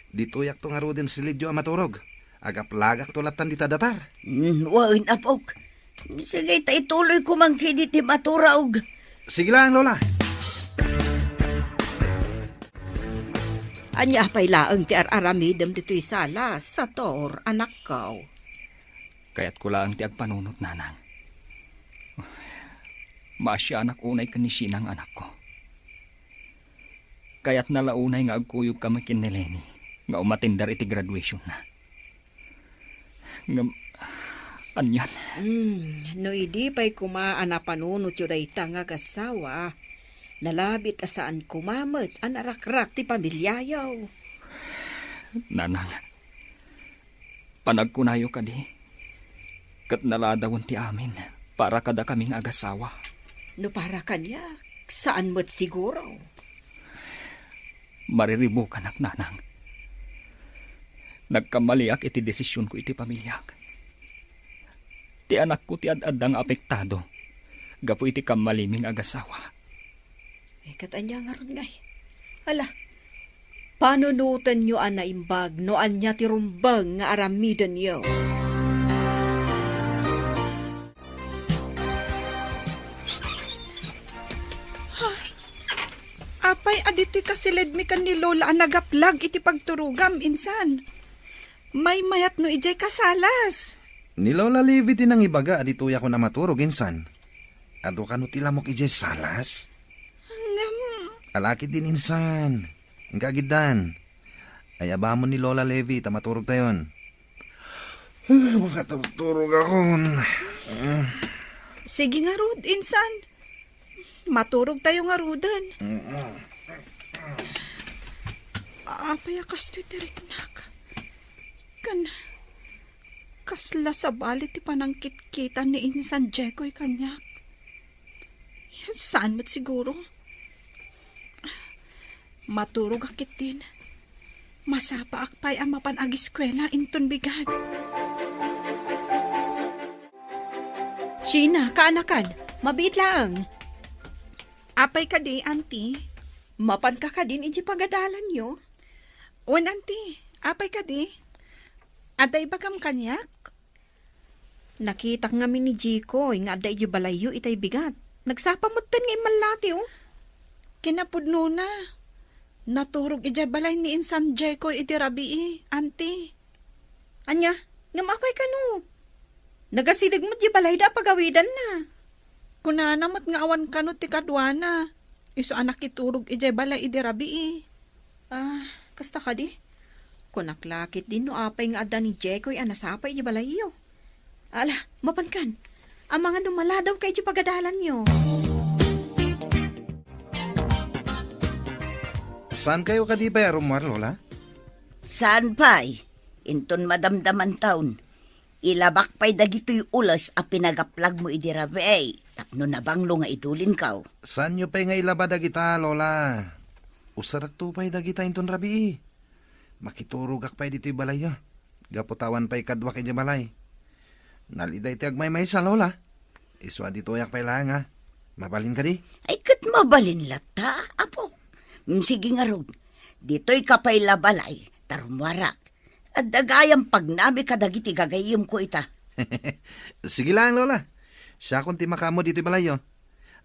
Ditoyakto ngaruden silidyo a maturog. Agaplagakto lattan dita datar. Mm, wen, apok. Sige, ta ituloyko man kadi ti maturog. Sige lang, Lola. Ania pay laeng ti ar-aramidem ditoy sala, Sator, anakko? Kayatko laeng ti agpanunot, nanang. Maasianak unay ken ni Sina nga anakko. Kayatna la unay nga agkuyogka met ken ni Lenny nga umatender iti graduationna. Ngem, anian? Hmm, no idi pay koma a napanunotyo dayta nga agassawa, nalabit a saan koma met a narakrak ti pamiliayo. Nanang, panagkunayo kadi, ket naladawen ti amin para kadakami nga agassawa. No para kaniak, saan met siguro. Mariribukanak, nanang. Nagkammaliak iti desisionko iti pamiliak. Ti anakko ti ad-adda nga apektado gapu iti kammalimi nga agassawa. Eh, ket ania ngarud ngay? Ala, panunotenyo a naimbag no ania ti rumbeng nga aramidenyo. Ha? Apay a ditoy kasiledmi ken ni Lola a nagaplag iti pagturogam, insan? Maymayat no idiay kasalas. Ni Lola Levi ti nangibaga a ditoyakon a maturog, insan. Adu kano ti lamok idiay salas? Ngem. Alakid din, insan. Inka agiddan. Ayabamon ni Lola Levi ta maturogtayon. Makaturturog akon. Sige ngarud, insan. Maturogtayo ngaruden. Apay a kastoy ti riknak? Ken kasla sabali ti panangkitkita ni insan Jekoy kaniak. Saan met siguro. Maturogak ketdin. Masapaak pay a mapan agiskuela inton bigat. Sheena, kaanakan, mabiit laeng. Apay kadi, Auntie? Mapanka kadin idiay pagadalanyo? Wen, Auntie. Apay kadi? Adda ibagam kaniak? Nakitak ngamin ni Jikoy nga adda idiay balayyo itay bigat. Nagsapa metten nga immallati, oh. Kinapudnona, naturog idiay balay ni insan Jikoy idi rabii, Auntie. Ania? Ngem apay kano? Nagasideg met diay balayda a pagawidanna. Kunana met nga awan kano ti kaduana. Isu a nakiturog idiay balay idi rabii. Ah, Kasta kadi? Kunak la ketdin no apay nga adda ni Jekoy a nasapa iti balayyo. Ala, mapankan. Amangan no maladawka iti pagadalanyo. Saan kayo kadi pay a rummuar, Lola? Saan pay? Inton madamdaman taon, ilabak pay dagitoy ules a pinagaplagmo idi rabii tapno nabanglo nga idulinkaw. Saanyo pay nga ilaba dagita, Lola? Usarakto pay dagita inton rabii. Makiturogak pay ditoy balayyo. Gapu ta awan pay kaduak idiay balay. Nalida iti agmaymaysa, Lola. Isu a ditoyak pay laeng, a. Mabalin kadi? Ay, ket mabalin latta, apo. Mm, sige ngarud. Ditoy ka pay la balay, ta rummuarak. Adda gayam pagnami kadagiti gagayyemko ita. Sige laeng, Lola. Siakon ti makaammo ditoy balayyo.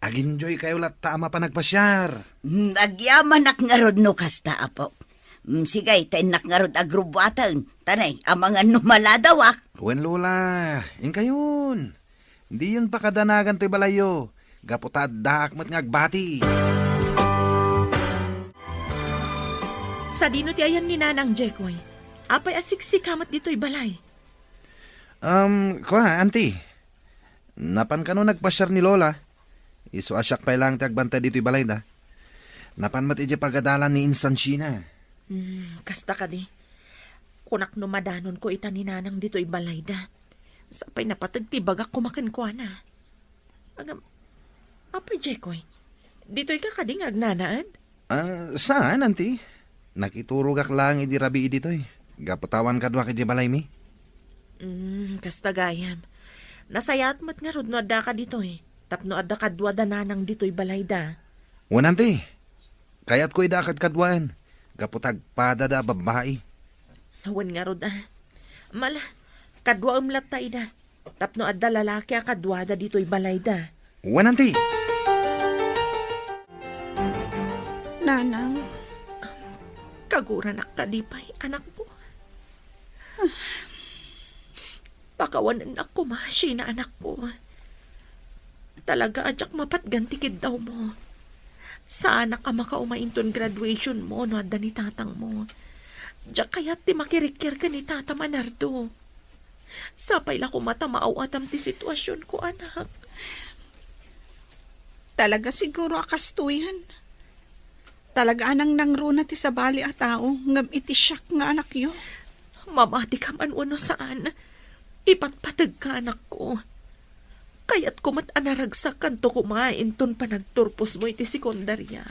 Ag-enjoy kayo latta a mapan agpasiar. Hmm, agyamanak ngarud no kasta, apo. Hmm, sige, ta innak ngarud agrubbuaten. Tanay, amangan no maladawak. Wen, Lola, inkayon. Diyon pakadanagan toy balayyo. Gapu ta addaak met nga agbati. Sadino ti ayan ni Nanang Jekoy? Apay a siksika met ditoy balay? Um, kua, Auntie. Napan kano nagpasiar ni Lola. Isu a siak pay laeng ti agbantay ditoy balayda. Napan met idiay pagadalan ni Insan Sheena. Hmm, kasta kadi. Kunak no madanonko ita ni Nanang ditoy balayda. Sapay napateg ti ibagak koma kenkuana. Agam, apay, Jekoy? Ditoy ka kadi nga agnanaed? Ah, saan, Auntie? Nakiturogak laeng idi rabii ditoy. Gapu ta awan kaduak idiay balaymi. Mm, kasta gayam. Nasayaat met ngarud no addaka ditoy. Tapno adda kadua da Nanang ditoy balayda. Wen, Auntie. Kayatko ida a kadkaduaen. Gapu ta agpada da a babbai. Wen ngarud, a. Mala, kaduaem latta ida. Tapno adda lalaki a kaduada ditoy balayda. Wen, Auntie. Nanang. Kaguranak kadi pay, anakko? Pakawanennak koma, Sheena, anakko. Talaga a diak mapatgan ti kiddawmo. Saanak a makauma inton graduationmo no adda ni tatangmo. Diak kayat ti makirikkir ken ni tatam a Nardo. Sapay la koma ta maaw-atam ti situasionko, anak. Talaga siguro a kastoyen. Talaga a nangnangruna ti sabali a tao ngem iti siak nga anakyo. Mamatikam wenno saan, ipatpategka, anakko. Kayatko met a naragsak kanto koma inton panagturposmo iti sekundaria.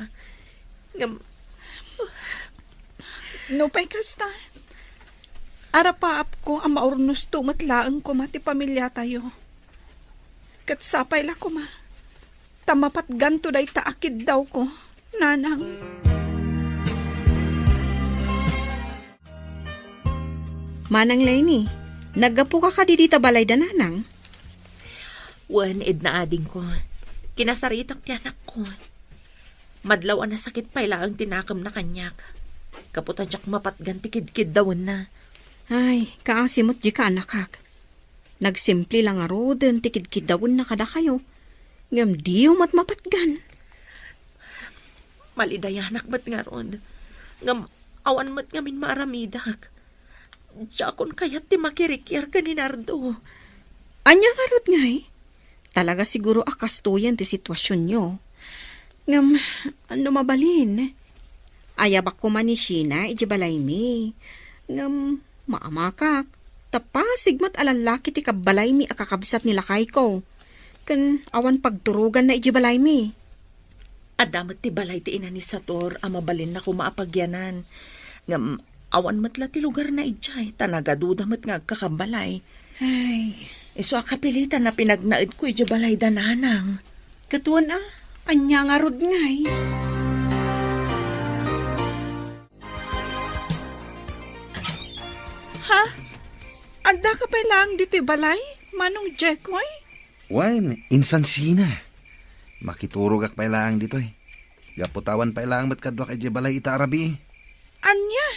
Ngem, nupay kasta, arapaapko a maurnosto met laeng koma ti pamiliatayo. Ket sapay la koma, ta mapatganto dayta a kiddawko, Nanang. Manang Leni, naggapuka kadi dita balayda, Nanang? Wen, Edna, adingko. Kinasaritak ti anakko. Madlaw a nasakit pay laeng ti nakemna kaniak. Gapu ta diak mapatgan ti kidkiddawenna. Ay, kaasi met dika, anakak. Nagsimple la ngaruden ti kidkiddawenna kadakayo, ngem diyo met mapatgan. Malidayanak met ngarud, ngem awan met ngamin maaramidak. Diakon kayat ti makirikiar ken ni Nardo. Ania ngarud ngay? Talaga siguro a kastoyen ti situasionyo. Ngem, no mabalin, ayabak koma ni Sheena idiay balaymi. Ngem, maamakak, ta pasig met a lallaki ti kabbalaymi a kakabsat ni lakayko. Ken awan pagturoganna idiay balaymi. Adda met ti balay ti ina ni Sator a mabalinna koma a pagyanan. Ngem, awan met la ti lugarna idiay, ta nagaduda met nga agkakabbalay. Ay. Isu a kapilitan a pinagnaedko idiay balayda, Nanang. Ket wen a, ania ngarud ngay? Ha? Addaka pay laeng ditoy balay, Manong Jekoy? Wen, Insan Sheena. Makiturogak pay laeng ditoy. Gapu ta awan pay laeng met kaduak idiay balay ita a rabii. Ania?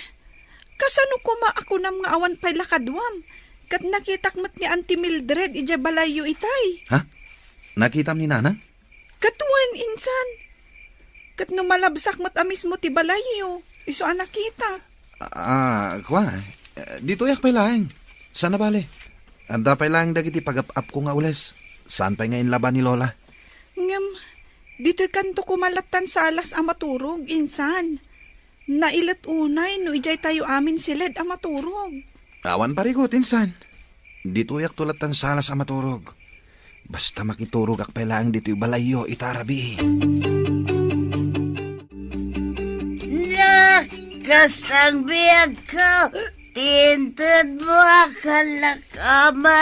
Kasano koma a kunam nga awan pay la kaduam? Ket nakitak met ni Auntie Mildred idiay balayyo itay. Ha? Nakitam ni Nanang? Ket wen, insan. Ket no malabsak met a mismo ti balayyo, isu a nakitak. Ah, kua, ditoyak pay laeng. Saan a bale? Adda pay laeng dagiti pagap-apko nga ules. Saan pay nga inlaban ni Lola? Ngem, ditoykanto koma lattan salas a maturog, insan. Nailet unay no idiay tayo amin siled a maturog. Awan parigot, insan. Ditoyakto lattan salas a maturog. Basta makiturogak pay laeng ditoy balayyo ita a rabii. Nakasang biagko, ti inted mo a kalakamak.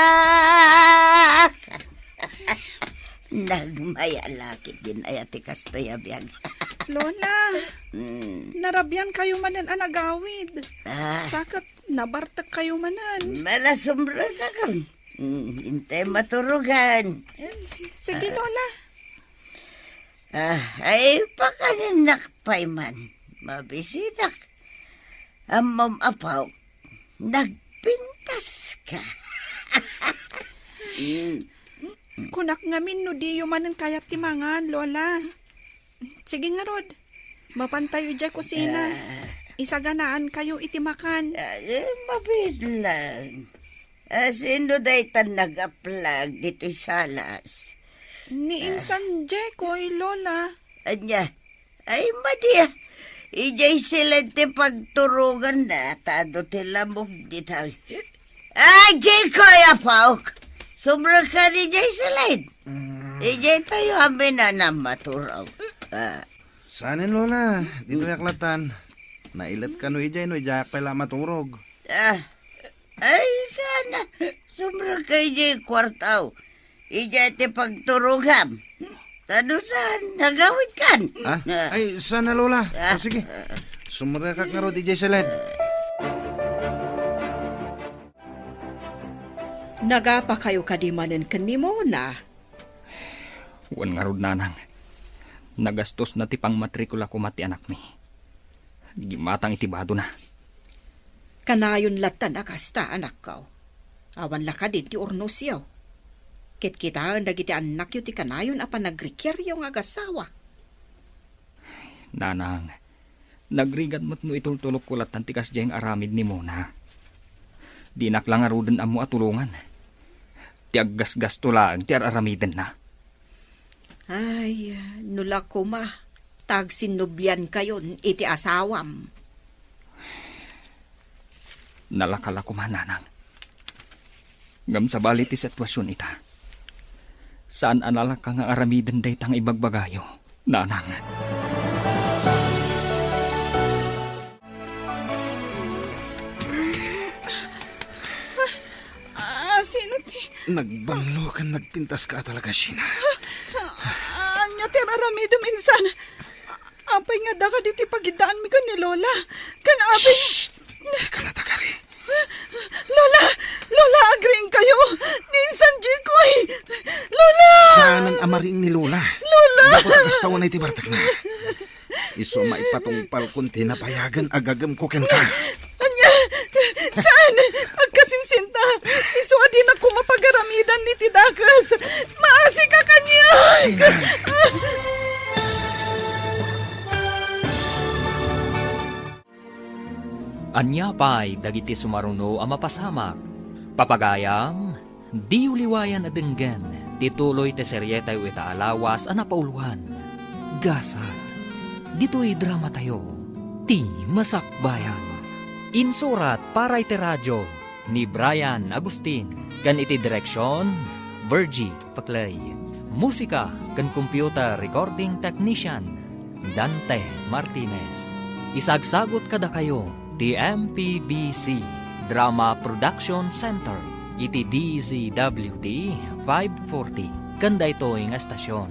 Nagmayalakit din aya ti kastoy a biag. Lola, Mm. narabian kayo manen a nagawid. Ah. Saket nabartek kayo manen. Malasumrek akon. Mm, intay maturugan. Sige, Ah. Lola. Ah, ay, pakaninnak pay man. Mabisidak. Ammom, apo, nagpintas ka. Mm. Kunak ngamin no diyo manen kayat ti mangan, Lola. Sige ngarud, mapantayo idiay kusina. Ah. Isaganaan kayo iti makan. Ah, eh, mabiit lang. Ah, sino daytan nagaplag ditoy salas? Ni Ah. Insan Jekoy, Lola. Anya? Ay, madi, ah. Idiay siled ti pagturuganna, ta adu ti lamok ditoy. Ay, Jekoy, apok! Sumrek ka idiay siled. Mm. Idiay tayo amin a maturog. Ah. Saanen, Lola? Ditoyak lattan. Nailet kano idiay no idiayak pay la maturog. Ah. Ay, saan a. Sumrek ka idiay kuarto. Idiay ti pagturogam. Ta no saan, nagawid kan. Ah? Ah. Ay, saan a, Lola. Ah. O, sige. Sumrekak ngarud idiay siled. Nagapa kayo kadi manen ken ni Mona? Wen ngarud, nanang. Nagastosna ti pangmatrikula koma ti anakmi. Gimmatang iti badona. Kanayon lattan a kasta, anakko. Awan la kadin ti urnosyo. Kitkitaen dagiti annakyo ti kanayon a panagrikiaryo nga agasawa. Nanang, nagrigat met no itultulokko lattan ti kasdiay nga aramid ni Mona. Dinak la ngaruden ammo a tulongan. Ti aggasgasto laeng ti ar-aramidenna. Ay, no la koma, ta agsinnubliankayon iti asawam. Nalaka la koma, nanang. Ngem sabali ti situasion ita. Saan a nalaka nga aramiden dayta nga ibagbagayo, nanang. Ah, sino ti Nagbanglo ken nagpintas ka a talaga, Sheena. Ah, ania ti ar-aramidem, insan? Apay nga daka diti pagidaanmi ken ni Lola? Ken apay Shh! Dika natagari. Lola! Lola, agriingkayo! Ni insan Jikoy! Lola! Saanen a mariing ni Lola. Lola! Gapu ta kasta unay ti bartekna. Isu a maipatungpalkon ti nabayagen a gagemko kenka. Ania? Saan? Agkasinsinta. Isu a dinak koma pagaramidan iti dakes. Maasika kaniak! Sheena! Ania pay dagiti sumaruno a mapasamak? Papagayam, diyo liwayan a denggen ti tuloy ti serietayo ita a lawas a napauloan, Gasat. Ditoy dramatayo, Ti Masakbayan. Insurat para iti radio ni Brian Agustin, ken iti direksion, Virgie Paclay. Musika ken computer recording technician, Dante Martinez. Isagsagut kadakayo ti M P B C Drama Production Center iti D Z W T five forty ken daytoy nga estasion.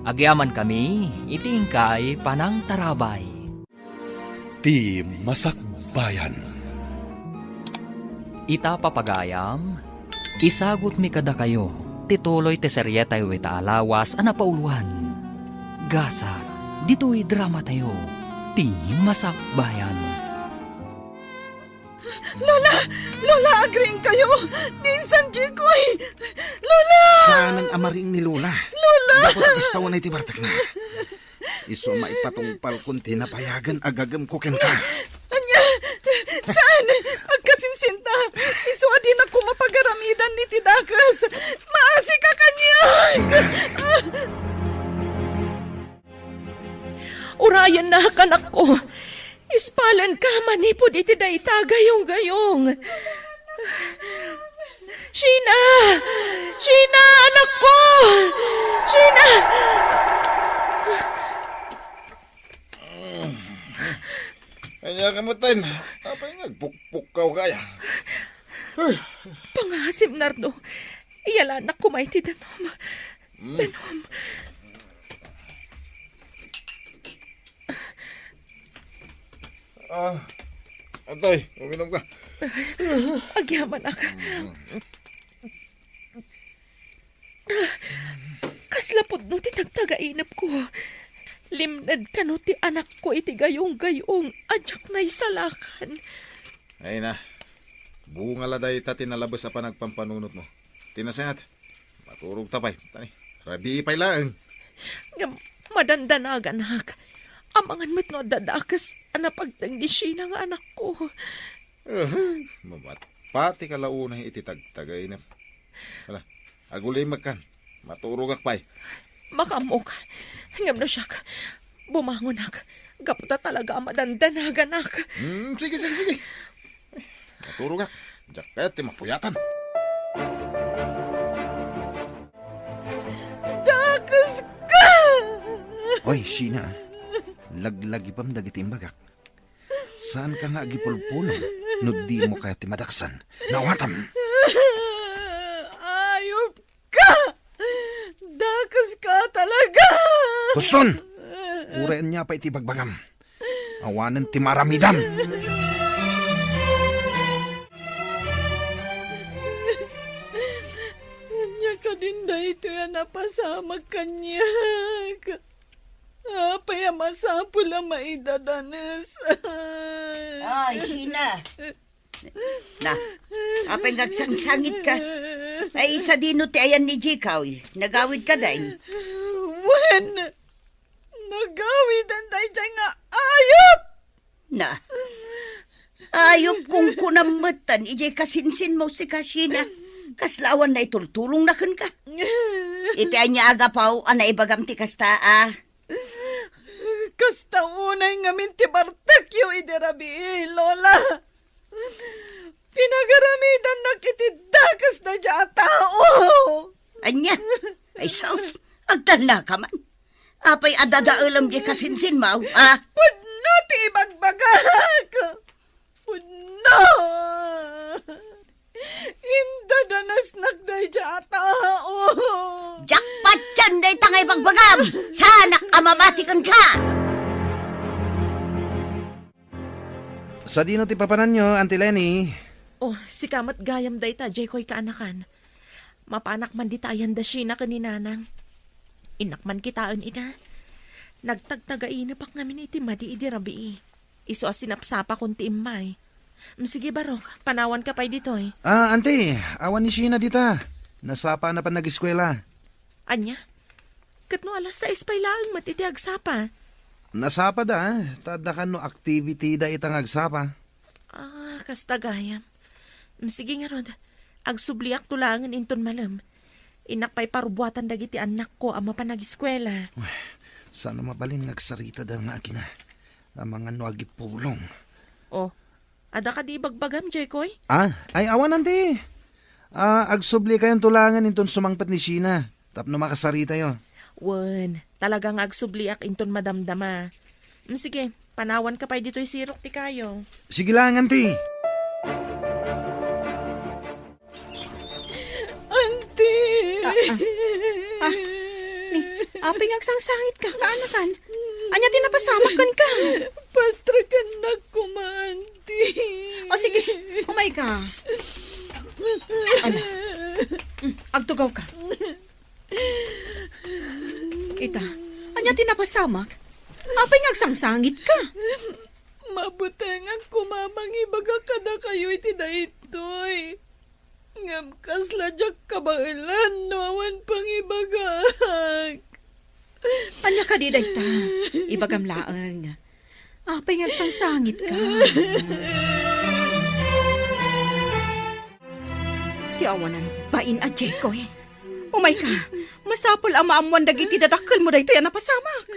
Agyamankami iti inkay panangtarabay. Ti Masakbayan. Ita, papagayam, isagutmi kadakayo ti tuloy ti serietayo ita a lawas a napauloan, Gasat. Ditoy dramatayo, Ti Masakbayan. Lola! Lola, agriingkayo! Ni insan Jikoy! Lola! Saanen a mariing ni Lola. Lola! Gapu ta kasta unay ti bartekna. Isu a maipatungpalkon ti nabayagen a gagemko kenka. Ania? Dinak koma pagaramidan iti dakes. Maasika kaniak! Urayennak, anakko. Ispalenka manipud iti dayta gayong-gayong. Sheena! Sheena, anakko! Sheena! Ania ka met, Tay? Apay nga agpukpukkaw kaya? Pangasim, Nardo. Iyalanak koma iti danum. Mm. Danum. Ah, Atay, uminom ka. Agyamanak. Mm. Kasla pudno ti tagtagainepko. Limned kano ti anakko iti gayong-gayong a diak naisalakan. Ay na, bunga la dayta ti nalabes a panagpampanunotmo. Ti nasayaat, maturogta pay. Tani, rabii pay laeng. Ngem madandanaganak. Amangan met no adda dakes a napagteng ni Sheena nga anakko. Uhuy, mamatpatika la unay iti tagtagainep. Hala, agulimekkan. Maturogak pay. Makaammok. Ngem no siak, bumangonak. Gapu ta talaga a madandanaganak. Hmm, sige, sige, sige. Maturogak. Diak kayat ti mapuyatan. Dakeska! Oy, Sheena. Laglagipem dagiti imbagak. Saanka nga agipulpulong no dimo kayat ti madaksan. Naawatam! Ayupka! Dakeska talaga! Huston! Uray ania pay ti ibagbagam. Awanen ti maaramidam! Ania kadin daytoy a napasamak kaniak? Apay a masapul a maidadanes? Ay, Sheena. Na, apay nga agsangsangitka? Ay, sadino ti ayan ni Jikoy? Nagawid kadi? Wen, nagawidan daydiay nga ayup! Na, ayup, kunkunam metten idiay kasinsinmo, sika, Sheena. Kasla awan naitultulongna kenka. Iti ania a gapu a naibagam ti kasta a? Kasta unay ngamin ti bartekyo idi rabii, Lola. Pinagaramidannak iti dakes daydiay a tao. Ania? Ay, sus, agtannaka man. Apay a dadaelem diay kasinsinmo, a? Pudno ti ibagbagak. Pudno. Indadanesnak daydiay a tao. Diak patien dayta nga ibagbagam. Saanak a mamati kenka. Sadino ti papananyo, Auntie Leni? Oh, sika met gayam dayta, Jikoy kaanakan. Mapanak man dita ayan da Sheena ken ni Nanang. Innak man kitaen ita. Nagtagtagainepak ngamin iti madi idi rabii. Isu a sinapsapakon ti immay. Mm, sige, barok, panawanka pay ditoy. Ah, Auntie, awan ni Sheena dita. Nasapana pay nagiskuela. Ania? Ket no alas sais pay laeng met iti agsapa? Nasapada, ta adda kano activity da ita nga agsapa. Ah, kasta gayam. Mm, sige ngarud, agsubliakto laengen inton malem. Innak pay parubuatan dagiti annakko a mapan agiskuela. Uy, saan a mabalin nga agsaritada nga agina. Amangan no agipulong. Oh, adda kadi ibagbagam, Jikoy? Ah, ay awan, Auntie. Ah, agsubli kayonto laengen inton sumangpet ni Sheena. Tapno makasaritayo. Wen, talaga nga agsubliak inton madamdama. Mm, sige, panawanka pay ditoy sirok ti kayo. Sige lang, Auntie. Auntie! Ah, ah. Ah, ni, apay nga agsangsangitka, kaanakan? Ania ti napasamak kenka? Pastrakennak koma, Auntie. O, sige, umayka. Ala. Mm, agtugawka. Ita, ania ti napasamak? Apay nga agsangsangitka? Mabutengak koma mangibaga kadakayo iti daytoy. Ngem kasla diak kabaelan no awan pangibagak. Ania kadi dayta? Ibagam laeng. Apay nga agsangsangitka? Ti awanan bain a Jekoy. Umayka, masapul a maammuan dagiti dadakkelmo daytoy a napasamak.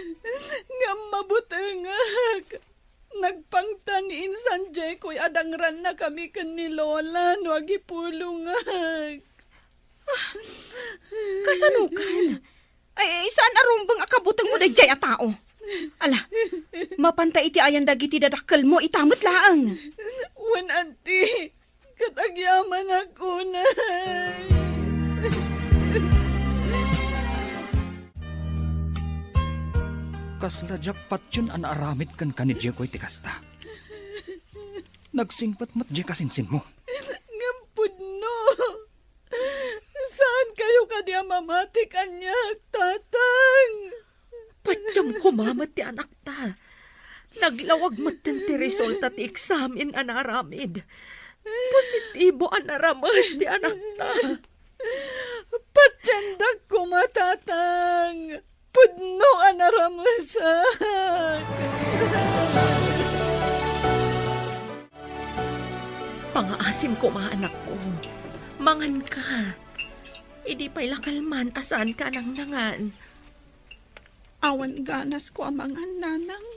Ngem mabutengek. Nagpangtan ni Insan Jekoy a dangrannakami ken ni Lola no agipulongek. Ah, kasanokan? Ay, saan a rumbeng a kabutengmo daydiay a tao? Ala, mapanta iti ayan dagiti dadakkelmo, ita met laeng. Wen, anti, ket agyamanak unay. Kasla diak patien a naaramid kenka ni Jekoy ti kasta. Nagsingpet met diay kasinsinmo. Ngem pudno. Saankayo kadi a mamati kaniak, Tatang? Patiem koma met ti anakta. Naglawag metten ti resulta ti eksamen a naaramid. Positibo a narames ti anakta. Patiendak koma, Tatang. Pudno a naramesak. Pangaasim koma, anakko. Manganka. Idi pay la kalman a saanka a nangnangan. Awan ganasko a mangan, Nanang.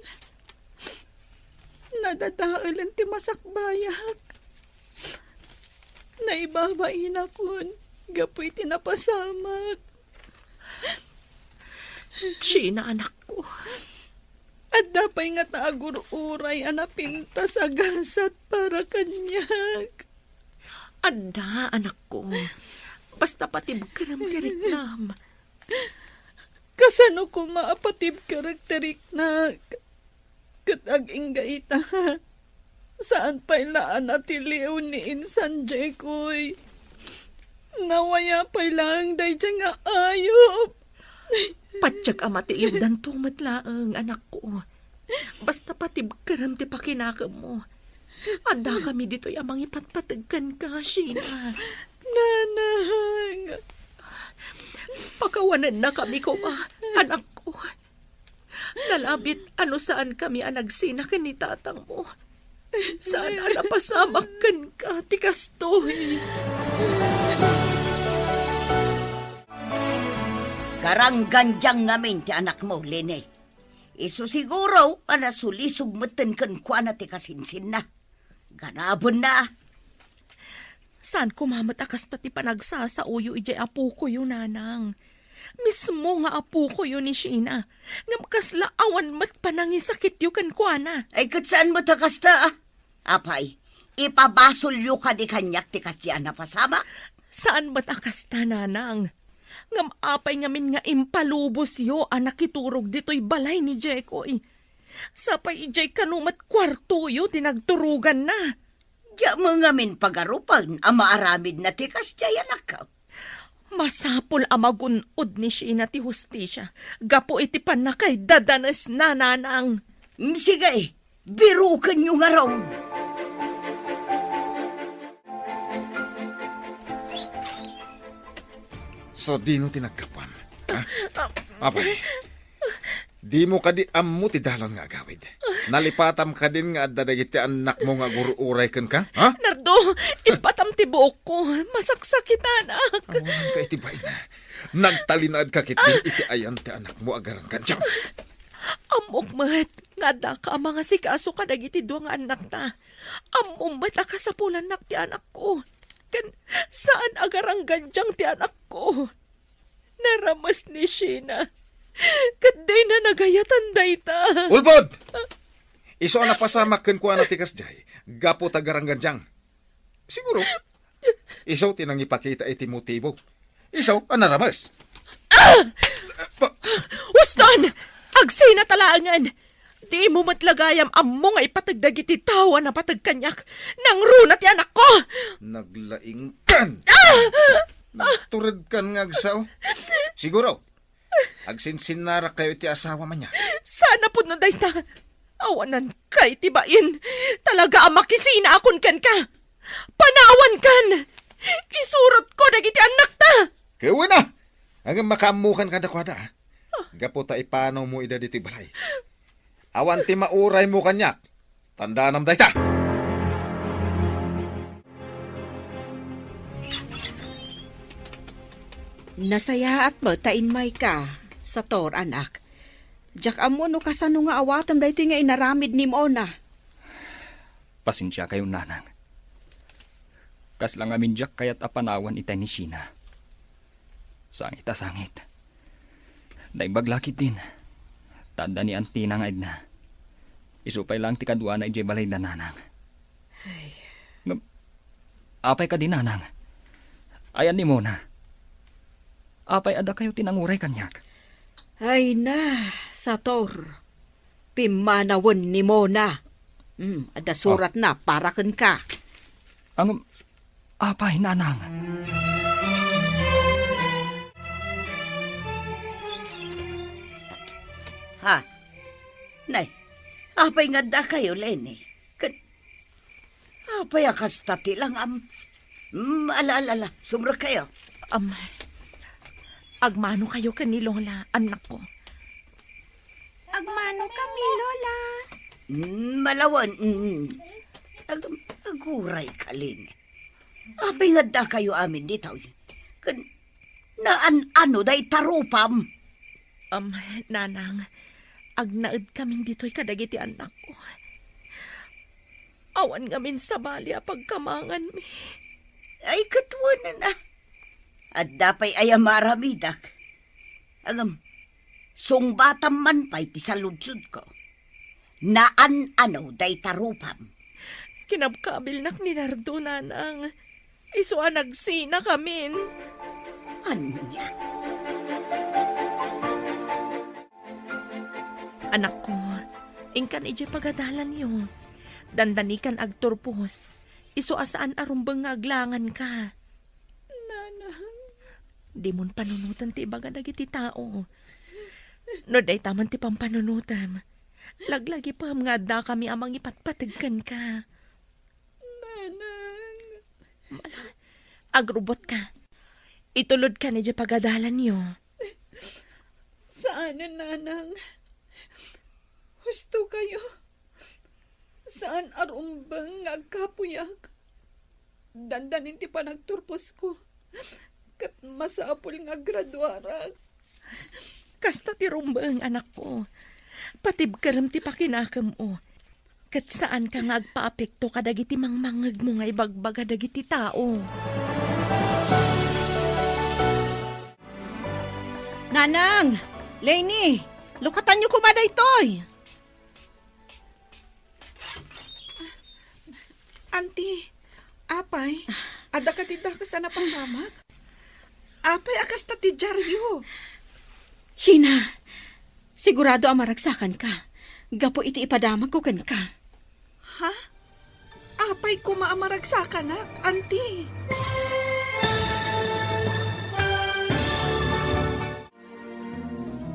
Nadadaelen ti masakbayak. Naibabainakon gapu iti napasamak. Sheena, anakko. Adda pay ngata a gur-uray a napintas a gasat para kaniak? Adda, anakko. Basta patibkerem ti riknam. Kasano koma a patibkerek ti riknak? Ket agingga ita, saan pay la a natiliw ni Insan Jekoy. Nawaya pay laeng daydiay nga ayup. Patiek a matiliwdanto met laeng, anakko. Basta patibkerem ti pakinakemmo. Addakami ditoy a mangipatpateg kenka, Sheena. Nanang! Pakawanennakami koma, anakko. Nalabit a no saankami a nagsina ken ni tatangmo, saan a napasamak kenka ti kastoy. Garanggandiang ngamin ti anakmo, Lene. Isu siguro a nasulisog metten kenkuana ti kasinsinna. Ganabenna. Saan koma met a kasta ti panagsasaoyo idiay apokoyo, nanang. Mismo nga apokoyo ni Sheena. Ngem kasla awan met panangisakityo kenkuana. Ay, ket saan met a kasta, a? Apay, ipabasolyo kadi kaniak ti kasdiay a napasamak? Saan met a kasta, nanang. Ngem apay ngamin nga impalubosyo a nakiturog ditoy balay ni Jekoy? Sapay idiay kano met kuartoyo ti nagturoganna. Diak met ngamin pagarupen a maaramidna ti kasdiay, anakko. Masapul a magun-od ni Sheena ti hustisia gapu iti pannakaidadanesna, nanang. Mm, sige, birukenyo ngarud. Sadino ti naggapuam? Ha? Apay, dimo kadi ammo ti dalan nga agawid? Nalipatam kadin nga adda dagiti annakmo nga agur-uray kenka? Ha? Nardo, ibbatam ti buokko. Masaksakitanak. Awanka iti baina. Nagtalinaedka ketdin iti ayan ti annakmo a garanggandiang. Ammok met nga addaka a mangasikaso kadagiti dua nga annakta. Ammom met a kasapulannak ti anakko. Ken saan a garanggandiang ti anakko. Narames ni Sheena. Ket dina nagayatan dayta. Ulbod! Isu a napasamak kenkuana ti kasdiay, gapu ta garanggandiang. Siguro, isu ti nangipakita iti motibo. Isu a narames. Ah! Ba- Uston! Agsina talaangan! Dimo met la gayam ammo nga ipateg dagiti tao a napateg kaniak. Nangruna ti anakko! Naglaingkan! Ah! Nagturedkan nga agsao. Siguro, agsinsinnarak kayo iti asawa man niya. Saan a pudno dayta. Awananka iti bain. Talaga a makisinaakon kenka. Panawankan! Isurotko dagiti annakta! Kawana! Ngem makaammokan kadakuada, a. Gapu ta ipanawmo ida ditoy balay. Awan ti mauraymo kaniak. Tandaanam dayta. Nasayaat met ta immayka, Sator, anak. Diak ammo no kasano nga awatem daytoy nga inaramid ni Mona. Pasensiakayo, nanang. Kasla ngamin diak kayat a panawen itay ni Sheena. Sangit a sangit. Naimbag la ketdin. Ta adda ni Auntie-na nga idna. Isu pay laeng ti kaduana idiay balayda, nanang. Ay. Ngem, apay kadi, nanang? Ayan ni Mona? Apay a dakayo ti nanguray kaniak? Ay na, Sator. Pimmanawen ni Mona. Hmm, adda suratna para kenka. Ngem, apay, nanang? Ha? Nay, apay nga addakayo, Leni? Ket apay a kasta ti langam? Mm, ala, ala, ala, sumrekkayo. Am, agmanokayo ken ni Lola, annakko. Agmano kami, Lola. Mm, malawen, mm. Ag-, aguray ka, Leni. Apay nga addakayo amin ditoy? Ken naan-ano dayta rupam? Am, nanang, agnaed kamin ditoy kadagiti annakko. Awan ngamin sabali a pagkamanganmi. Ay, ket wen a. Adda pay aya maaramidak. Ngem, sungbatam man pay ti saludsodko. Naan-ano dayta rupam? Kinabkabilnak ni Nardo, nanang. Isu a nagsinakamin. Ania? Anakko, inkan idiay pagadalanyo. Dandanikan agturpos. Isu a saan a rumbeng nga aglanganka. Nanang. Dimon panunoten ti ibaga dagiti tao. No dayta man ti pampanunotem, laglagipem nga addakami a mangipatpateg kenka. Nanang. Agrubotka. Itulodkan idiay pagadalanyo. Saanen, nanang. Husto kayo. Saan a rumbeng nga agkapuyak. Dandanin ti panagturposko. Ket masapul nga agraduarak. Kasta ti rumbeng, anakko. Patibkerem ti pakinakemmo. Ket saanka nga agpaapekto kadagiti mangmangngegmo nga ibagbaga dagiti tao. Nanang! Leni! Lukatanyo koma daytoy! Auntie, apay, adda kadi dakes a napasamak? Apay a kasta ti diaryo? Sheena, sigurado a maragsakanka gapu iti ipadamagko kenka. Ha? Apay koma a maragsakanak, Auntie?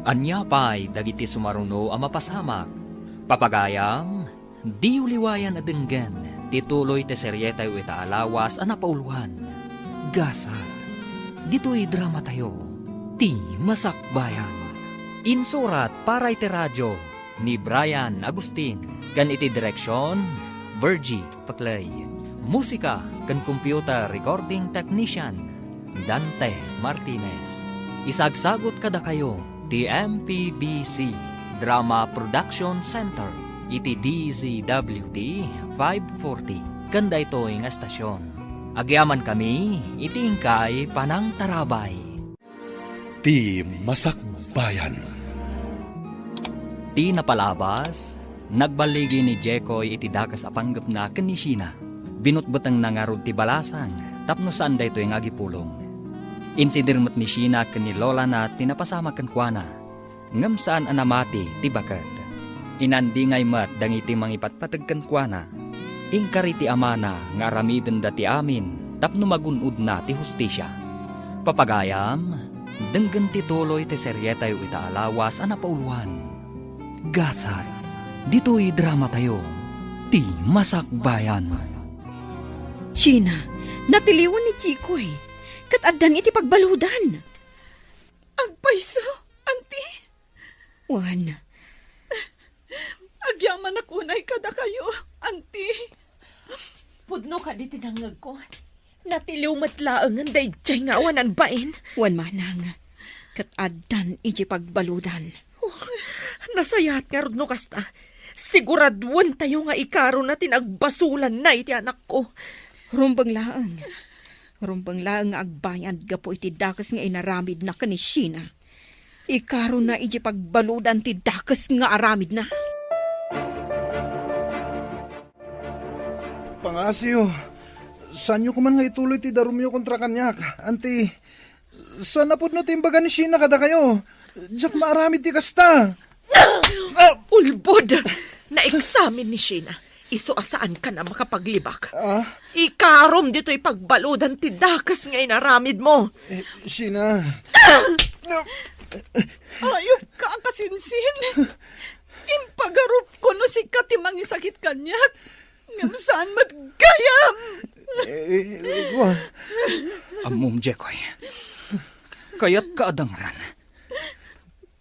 Ania pay dagiti sumaruno a mapasamak? Papagayam, diyo liwayan a denggen ti tuloy ti serietayo ita a lawas a napauloan, Gasat. Ditoy dramatayo, Ti Masakbayan. Insurat para iti radio ni Brian Agustin, ken iti direksion, Virgie Paclay. Musika ken computer recording technician, Dante Martinez. Isagsagut kadakayo ti M P B C Drama Production Center iti D Z W T five forty ken daytoy nga estasion. Agyamankami iti inkay panangtarabay. Ti Masakbayan. Ti napalabas, nagballigi ni Jekoy iti dakes a panggepna ken ni Sheena. Binutbutengna ngarud ti balasang tapno saan daytoy nga agipulong. Insidir met ni Sheena ken ni lolana ti napasamak kenkuana, ngem saan a namati ti baket. Inandingay met dagiti mangipatpateg kenkuana. Inkari ti amana nga aramidenda ti amin tapno magun-odna ti hustisia. Papagayam, denggen ti tuloy ti serietayo ita a lawas a napauloan, Gasat. Ditoy dramatayo, Ti Masakbayan. Sheena, natiliwan ni Jekoy, ket addan iti pagbaludan. Agpayso, Auntie? Wen. Agyamanak unay kadakayo, Auntie. Pudno kadi ti nangngegko. Natiliw met laengen daydiay nga awanan bain. Wen manang, ket addan idiay pagbaludan. Oh, nasayaat ngarud no kasta. Siguraduentayo nga ikarona ti nagbasolanna iti anakko. Rumbeng laeng. Rumbeng laeng nga agbayad gapu iti dakes nga inaramidna ken ni Sheena. Ikarona idiay pagbaludan ti dakes nga aramidna. Pangasiyo, saanyo koman nga ituloy ti darumyo kontra kaniak. Anti, saan a pudno ti imbaga ni Sheena kadakayo? Diak maaramid ti kasta. Ah! Ulbod! Naeksamin ni Sheena. Isu a saankan a makapaglibak. Ah? Ikarom ditoy pagbaludan ti dakes nga inaramidmo. Eh, Sheena. Ayupka a kasinsin. Impagarupko no sika ti mangisakit kaniak. Ngem saan met gayam. Eh, eh, wa. Ammom, Jekoy. Kayatka a dangran.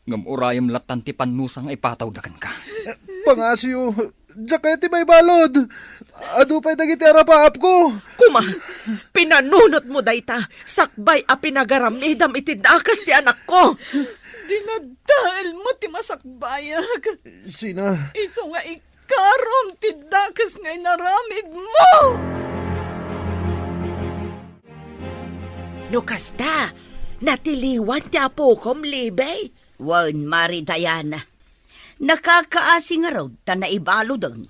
Ngem urayem lattan ti pannusa nga ipatawda kenka. Pangasiyo, diak kayat ti maibalud. Adu pay dagiti arapaapko. Kuma, pinanunotmo dayta, sakbay a pinagaramidam iti dakes ti anakko. Dinadaelmo ti masakbayak. Sheena. Isu nga ikarom ti dakes nga inaramidmo. No kasta, natiliwan ti apokom, Libby. Wen, Mari Diana. Nakakaasi ngarud ta naibaluden.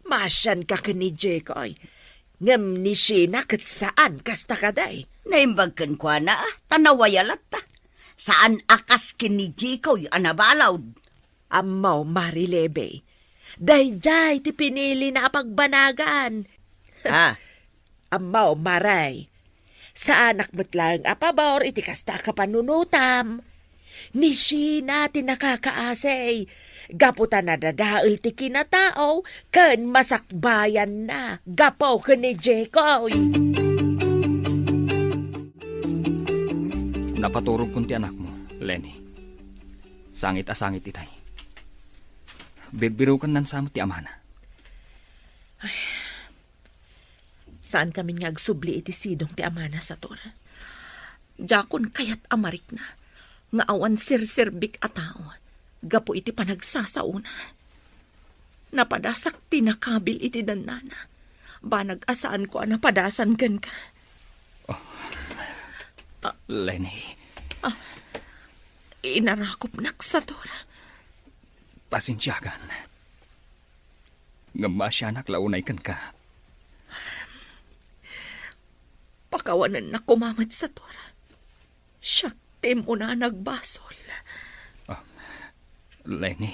Maasianka ken ni Jekoy. Ngem ni Sheena ket saan kasta kadi. Naimbag kenkuana, ta nawaya latta. Saan a kas ken ni Jekoy a nabalud. Ammo, Mari Libby. Daydiay ti pinilina a pagbanagan. Ah. Ammo, Mari. Saanak met laeng a pabor iti kasta a kapanunotam. Ni Sheena ti nakakaasi. Gapu ta nadadael ti kinatao ken masakbayanna gapu ken ni Jekoy. Napaturogkon ti anakmo, Lenny. Sangit a sangit itay. Birbirukennan sa met ti amana. Ay, saankamin nga agsubli iti sidong ti amana, Sator. Diakon kayat a marikna nga awan serserbik a tao gapu iti panagsasaona. Napadasak ti nakabil iti dannana. Banag a saanko a napadasan kenka. Oh. Ah. Lenny. Ah. Inarakopnak, Sator. Pasensiakan. Ngem maasianak la unay kenka. Pakawanennak koma met, Sator. Siak ti immuna a nagbasol. Ah, Lenny,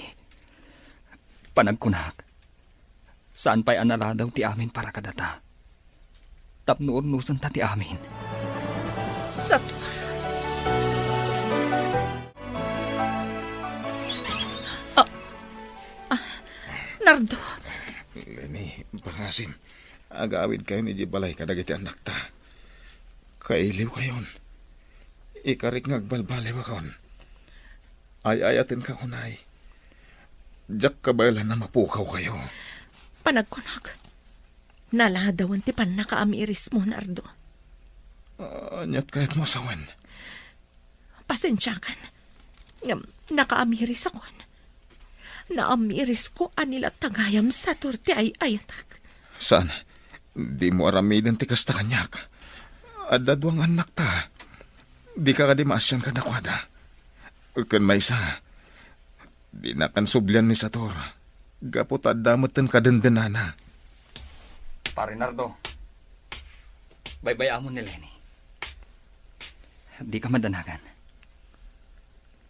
panagkunak, saan pay a naladaw ti amin para kadata. Tapno urnosenta ti amin. Sator. Ah, ah, Nardo. Lenny, pangasim. Agawidkayon idiay balay kadagiti annakta. Kailiwkayon. Ikarik nga agbalbaliwakon. Ay-ayatenka unay. Diak kabaelan a mapukawkayo. Panagkunak, naladawan ti pannakaamirismo, Nardo. Ah, aniat kayatmo a sawen? Pasensiakan. Ngem nakaamirisakon. Naamirisko a ni latta gayam, Sator, ti ay-ayatek. Saan? Dimo aramiden ti kasta kaniak. Adda dua nga annakta. Dika kadi maasian kadakuada. Ken maysa, dinakan sublian ni Sator. Gapu ta adda metten kadendenana. Pare Nardo, baybay-amon ni Lenny. Dika madanagan.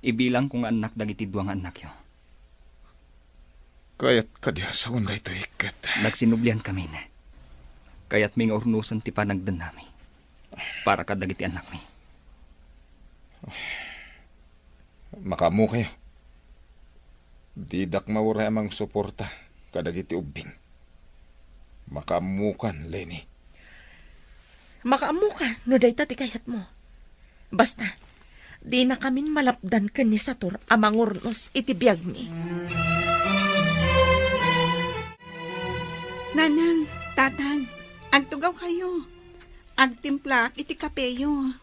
Ibilangko nga annak dagiti dua nga annakyo. Kayat kadi a sawen daytoy ket nagsinubliankamin. Kayatmi nga urnosen ti panagdennami para kadagiti annakmi. Makaammokayo. Didak mauray a mangsuporta kadagiti ubbing. Makaammokan, Lenny. Makaammoka no dayta ti kayatmo. Basta, dinakamin malapdan ken ni Sator a mangurnos iti biagmi. Nanang, Tatang, agtugawkayo. Agtimplaak iti kapeyo.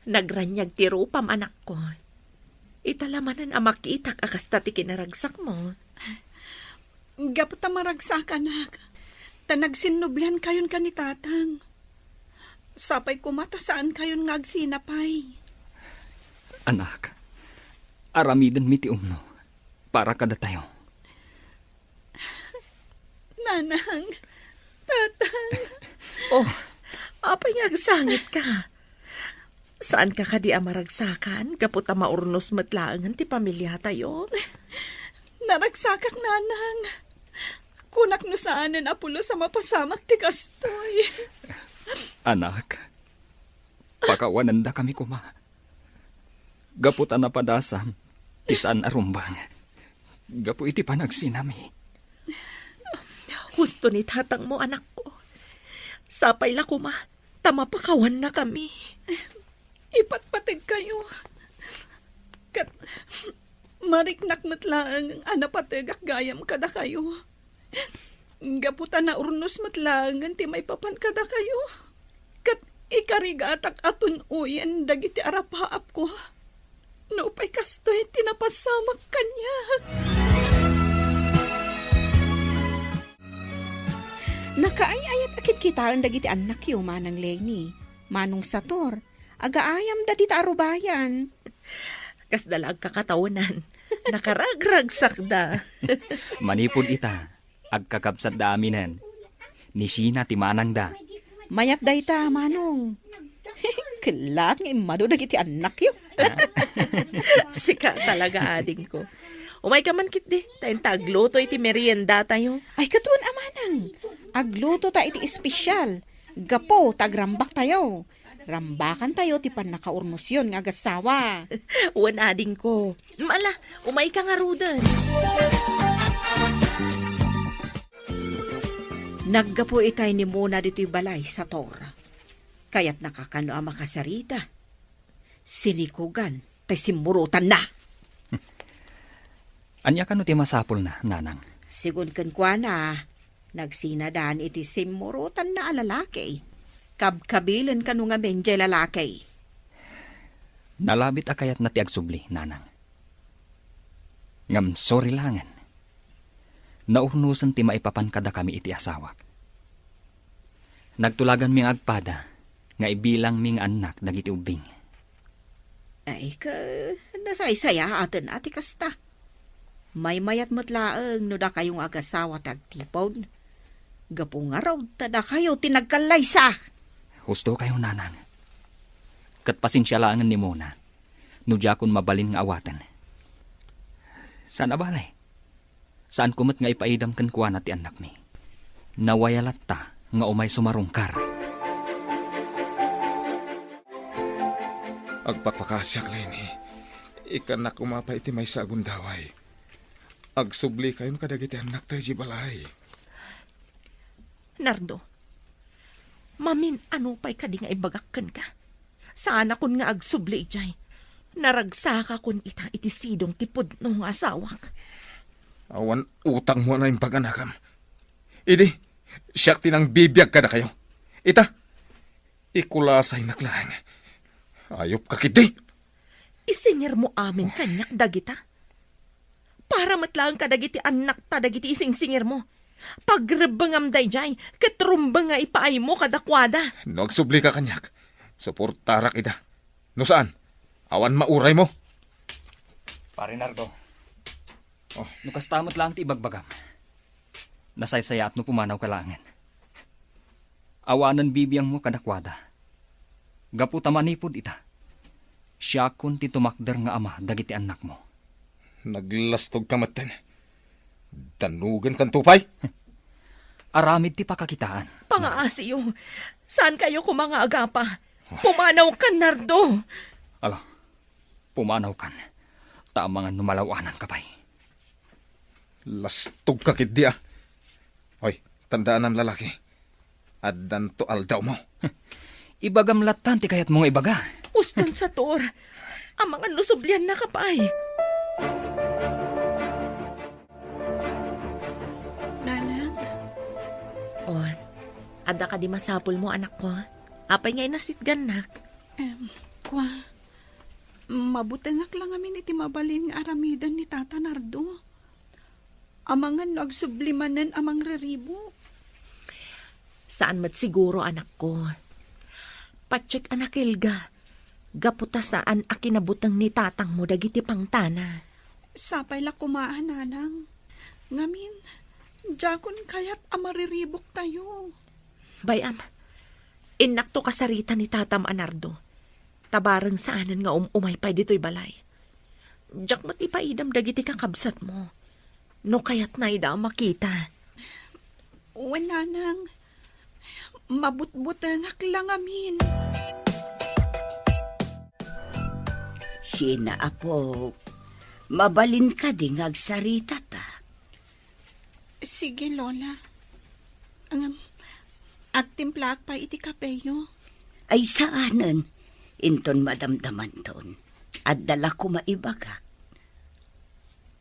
Nagraniag ti rupam, anakko. Ita la manen a makitak a kasta ti kinaragsakmo. Gapu ta maragsakanak, ta nagsinnubliankayon ken ni Tatang. Sapay koma ta saankayon nga agsinapay. Anak, aramidenmi ti umno para kadatayo. Nanang, Tatang. Oh, apay nga agsangitka? Saanka kadi a maragsakan gapu ta maurnos met laengen ti pamiliatayo? Naragsakak, Nanang. Kunak no saanen a pulos a mapasamak ti kastoy. Anak, pakawanendakami koma. Gapu ta napadasam ti saan a rumbeng gapu iti panagsinami. Husto ni tatangmo, anakko. Sapay la koma ta mapakawannakami. Ipatpategkayo. Ket mariknak met laeng a napategak gayam kadakayo. Gapu ta naurnos met laengen ti maipapan kadakayo. Ket ikarigatak a tun-oyen dagiti arapaapko. Nupay kastoy ti napasamak kaniak. Nakaay-ayat a kitkitaen dagiti annakyo, Manang Leni, Manong Sator, agaayamda dita a rubayan. Kasda la agkakataonan. Nakaragragsakda. Manipud ita, agkakabsatda aminen. Ni Sina ti manangda. Mayat dayta, Manong. Kellat nga immadu dagiti annakyo. Sika talaga, adingko. Umayka man ketdi, ta inta agluto iti meriendatayo. Ay, ket wen a, Manang. Agluto ta iti espesyal. Gapu ta agrambaktayo. Rambakantayo ti pannakaurnosyon nga agassawa. Wen, adingko. Ala, umayka ngaruden. Naggapu itay ni Mona ditoy balay, Sator. Kayatnaka kano a makasarita. Sinikugan tay simmurotanna. Ania kano ti masapulna, Nanang? Sigun kenkuana, nagsinadan iti simmurotanna a lalaki. Kabkabilen kano ngamin jay lalaki. Nalabit a kayatna ti agsubli, Nanang. Ngem sorry laengen. Naurnosen ti maipapan kadakami iti asawak. Nagtulaganmi nga agpada nga ibilangmi nga annak dagiti ubbing. Ay, ka, nasaysayaaten a ti kasta. Maymayat met laeng no dakayo nga agasawa ti agtipon. Gapu ngarud ta dakayo ti nagkallaysa. Husto kayo, Nanang. Ket pasensia laengen ni Mona no diakon mabalin nga awaten. Saan a bale, saanko met nga ipaidam kenkuana ti annakmi. Nawaya latta nga umay sumarungkar. Agpakpakasiak, Leni. Ikkannak koma pay iti maysa a gundaway. Agsublikayon kadagiti annakta idiay balay. Nardo, mamin-ano pay kadi nga ibagak kenka? Saanakon nga agsubli idiay. Naragsakakon ita iti sidong ti pudno nga asawak. Awan utangmo a naimbag, anakam. Idi, siak ti nangbibiag kadakayo. Ita, ikulasaynak laeng. Ayupka ketdi. Isingermo amin kaniak dagita. Para met laeng kadagiti annakta dagiti isingsingirmo. Pagrebbengam daydiay, ket rumbeng nga ipaaymo kadakuada. No agsublika kaniak, suportarak ida. No saan, awan mauraymo. Pare Nardo, oh, no kasta met laeng ti ibagbagam, nasaysayaat no pumanawka laengen. Awanen bibiangmo kadakuada. Gapu ta manipud ita, siakon ti tumakder nga ama dagiti annakmo. Naglastogka metten. Dannugenkanto pay? Aramid ti pakakitaan. Pangaasiyo. Saankayo koma nga agapa? Pumanawkan, Nardo. Ala, pumanawkan. Ta amangan no malaw-ananka pay. Lastogka ketdi, a. Oy, tandaanam, lalaki. Addanto aldawmo. Ibagam lattan ti kayatmo nga ibaga. Uston, Sator. Amangan no subliannaka pay. Nanang? On, ad Ta kadi masapulmo, anakko? Apay nga inasitgannak? Em, kua, mabutengak la ngamin iti mabalin nga aramiden ni Tata Nardo. Amangan no agsubli manen a mangriribuk. Saan met siguro, anakko. Patiek a nakelga, gapu ta saan a kinabuteng ni tatangmo dagiti pangtana. Sapay la koma a, nanang. Ngamin, diakon kayat a mariribuktayo. Bay-am, innakto kasarita ni tatam a Nardo. Ta bareng saanen nga um-umay pay ditoy balay. Diak met ipaidam dagiti kakabsatmo no kayatna ida a makita. Wen, nanang, mabutbutengak la ngamin. Sheena, apok, mabalin kadi nga agsaritata? Sige, Lola. Ngem, agtimplaak pay iti kapeyo. Ay, saanen. Inton madamdamanton, adda la koma ibagak.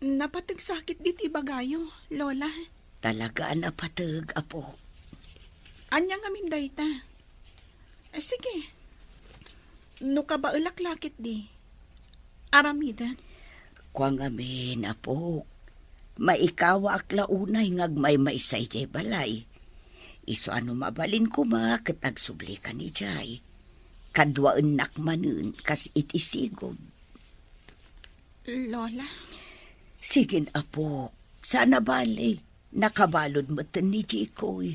Napateg sakit ditoy ibagayo, Lola. Talaga a napateg, apo. Ania ngamin dayta? Eh, sige. No kabaelak la ketdi, aramidek. Kua ngamin, apok, maikawaak la unay nga agmaymaysa idiay balay. Isu a no mabalin koma ket agsublika idiay. Kaduaennak manen kas iti sigud. Lola? Sige, apok, saan a bale. Nakabalud metten ni Jikoy.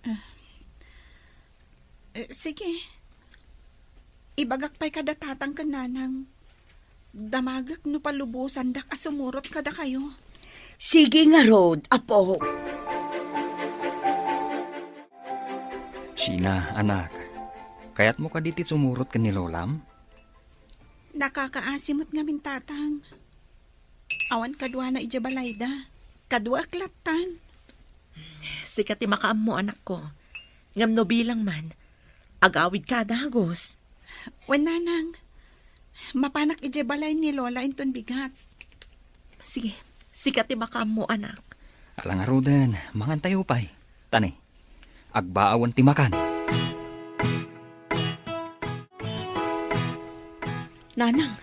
Ah. Eh, sige. Ibagak pay kada tatang ken nanang. Damagek no palubosandak a sumurot kadakayo. Sige ngarud, apo. Sheena, anak, kayatmo kadi ti sumurot ken ni lolam? Nakakaasi met ngamin, tatang. Awan kaduana idiay balayda. Kaduaek lattan. Sika ti makaammo, anakko. Ngem no bilang man, agawidka a dagus. Wen, nanang, mapanak idiay balay ni Lola inton bigat. Sige, sika ti makaammo, anak. Ala ngaruden, mangantayo pay. Tani, agbaawen ti makan. Nanang,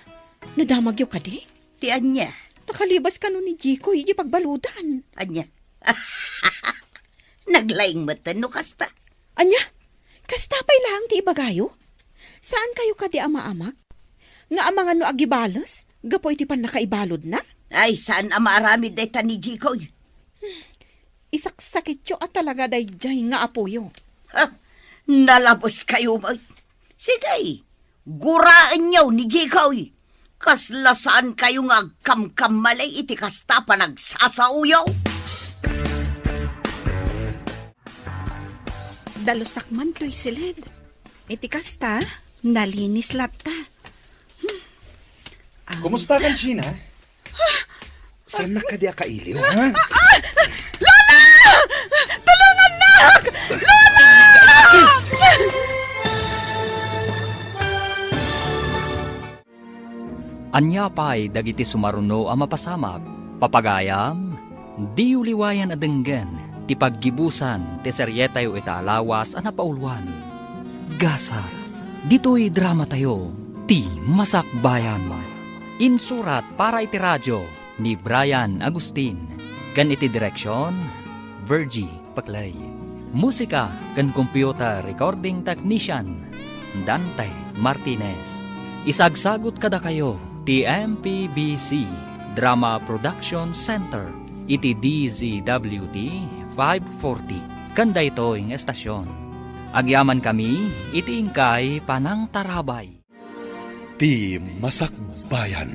nadamagyo kadi? Ti ania? Nakalibas kano ni Jikoy iti pagbaludan. Ania? Naglaing metten no kasta. Ania? Kasta pay laeng ti ibagayo? Saan kayo kadi a maamak? Nga amangan no agibales gapu iti pannakaibaludna? Ay, saan a maaramid dayta ni Jikoy. Isaksakityo a talaga daydiay nga apoyo. Ha? Nalabes kayo met. Sige, guraenyo ni Jikoy. Kasla saan kayo nga agkamkammalay iti kasta panagsasaoyo. Dalusak man toy siled. Iti kasta, nalinis latta. Hmm. Kumusta kan, Sheena? Saan na kadi a kailiw, ha? Ah! Ah! Lola! Tulongannak! Lola! Ania pay dagiti sumaruno a mapasamak? Papagayam, diyo liwayan a denggen ti paggibusan ti serietayo ita a lawas a napauloan. Gasat, ditoy dramatayo, Ti Masakbayan. Insurat para iti radio ni Brian Agustin, ken iti direksion, Virgie Paclay. Musika ken computer recording technician, Dante Martinez. Isagsagut kadakayo ti M P B C Drama Production Center iti D Z W T five forty, ken daytoy nga estasion. Agyamankami iti inkay panangtarabay. Ti Masakbayan.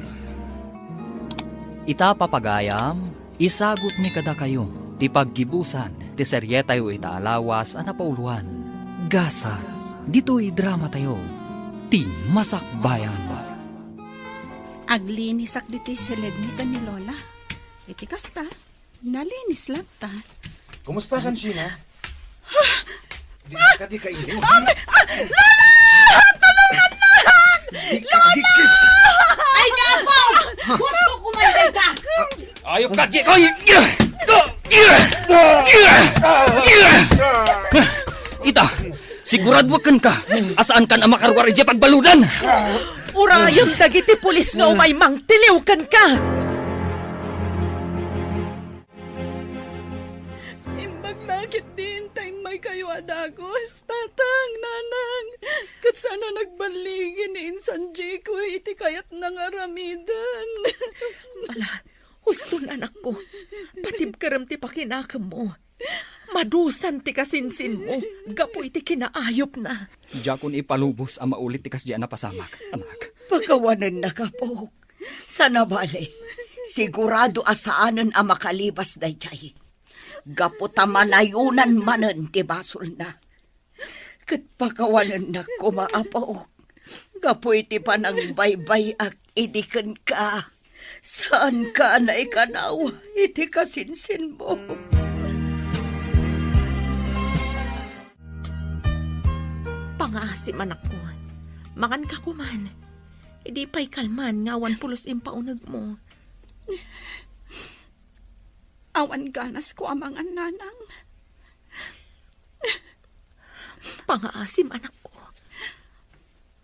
Ita, papagayam, isagutmi kadakayo ti paggibusan ti serietayo ita a lawas a napauloan. Gasat, ditoy dramatayo, Ti Masakbayan. Aglinisak ditoy siledmi ken ni Lola. Iti kasta, nalinis latta. Kumusta kan, Sheena? Di ka, di ka iliw, ha? Ah, ah, Lola! Tulungan na! Di ka, di kiss. Ay, napaw! Gusto ko man ka! Ayok ka, Jikoy! Siguraduak kenka a saankan a makaruar idiay pagbaludan. Urayem dagiti pulis nga umay mangtiliw kenka. Imbag la ketdin ta immaykayo a dagus, tatang, nanang, ket saan a nagballigin ni Insan Jeko iti kayatna nga aramiden. Ala, huston, anakko, patibkerem ti pakinakemmo. Madusan ti kasinsinmo gapu iti kinaayupna. Diakon ipalubos a maulit ti kasdi a napasamak, anak. Pakawanennak, apok. Saan a bale, sigurado a saanen a makalibas daydiay. Gapu ta manayonan manen ti basolna. Ket pakawanennak koma, apok, gapu iti panangbaybay-ak idi kenka. Saanka a naikanaw iti kasinsinmo. Pangaasim, anakko. Manganka koman. Idi pay kalman nga awan pulos impaunegmo. Awan ganasko a mangan, nanang. Pangaasim, anakko.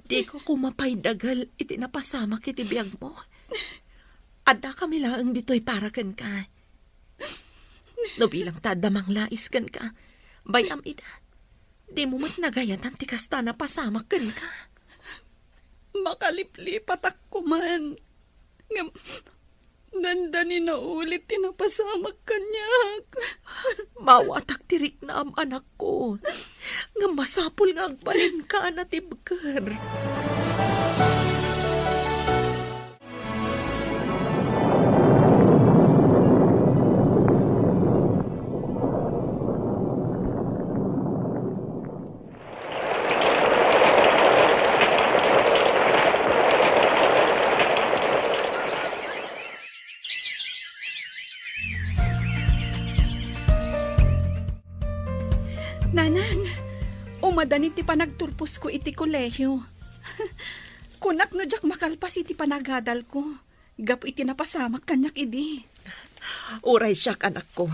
Dika koma pay dagel iti napasamak iti biagmo. Addakami laeng ditoy para kenka. No bilang ta adda manglais kenka, bay-am ida. Dimo met nagayatan ti kasta a napasamak kenka. Makaliplipatak koman. Ngem, dandani naulit ti napasamak kaniak. Maawatak ti riknam, anakko. Ngem masapul nga agbalinka a natibker. Nanang, umadani ti panagturposko iti kolehio. Kunak no diak makalpas iti panagadalko gapu iti napasamak kaniak idi. Uray siak, anakko.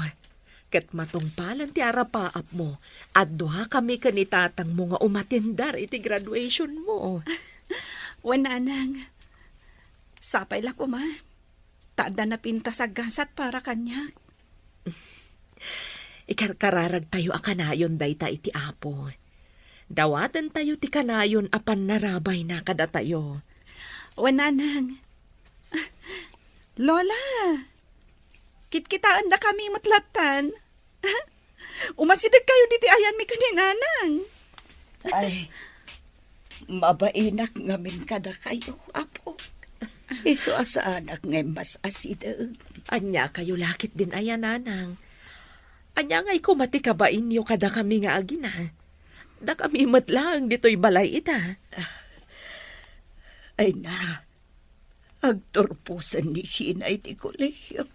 Ket matungpalen ti arapaapmo, adduakami ken ni tatangmo nga umatender iti graduationmo. Wen, nanang, sapay la koma, ta adda napintas a gasat para kaniak. Ikarkararagtayo a kanayon dayta iti Apo. Dawatentayo ti kanayon a pannarabayna kadatayo. Wen, nanang. Lola, kitkitaendakami met lattan. Umasidegkayo ditoy ayanmi ken ni nanang. Ay, mabainak ngamin kadakayo, Apo. Isu a saanak nga immas-asideg. Ania kayo la ketdin aya, nanang? Ania ngay koma ti kabainyo kadakami nga agina? Dakami met laeng ditoy balay ita. Ay na, agturposen ni Sheena iti kolehio.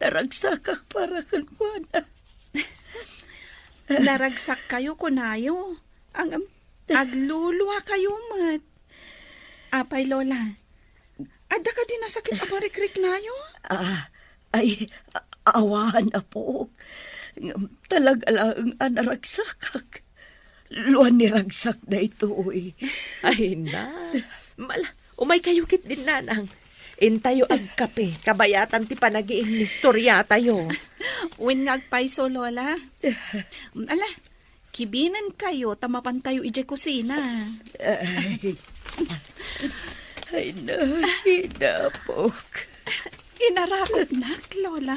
Naragsakak para kenkuana. Naragsakkayo, kunayo. Ang, agluluakayo met. Apay, Lola, adda kadi nasakit a marikriknayo? Ah, ay, a-, awan, Apo. Ngem talaga laeng a naragsakak. Luan ni ragsak daytoy. Ay na. Mala, umaykayo ketdin, nanang. Intayo agkape, kabayatan ti panagiinnistoriatayo. Wen nga agpayso, Lola. Ala, kibinenkayo ta mapantayo idiay kusina. Ay, ay na, Sheena, Apok. Inarakopnak, Lola.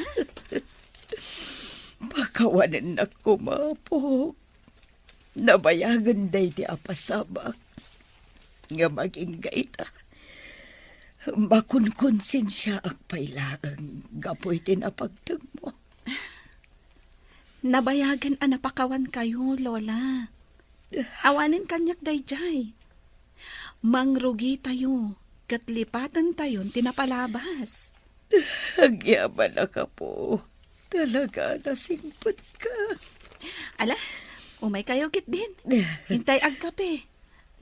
Pakawanennak koma, Apok. Nabayagen daydi a pasamak nga agingga ita. Makonkonsensiaak pay laeng gapu iti napagtengmo. Nabayagen a napakawankayo, Lola. Awanen kaniak daydiay. Mangrugitayo ket lipatentayon ti napalabas. Agyamanak, Apo. Talaga, nasingpetka. Ala, umaykayo ketdin. Intay agkape.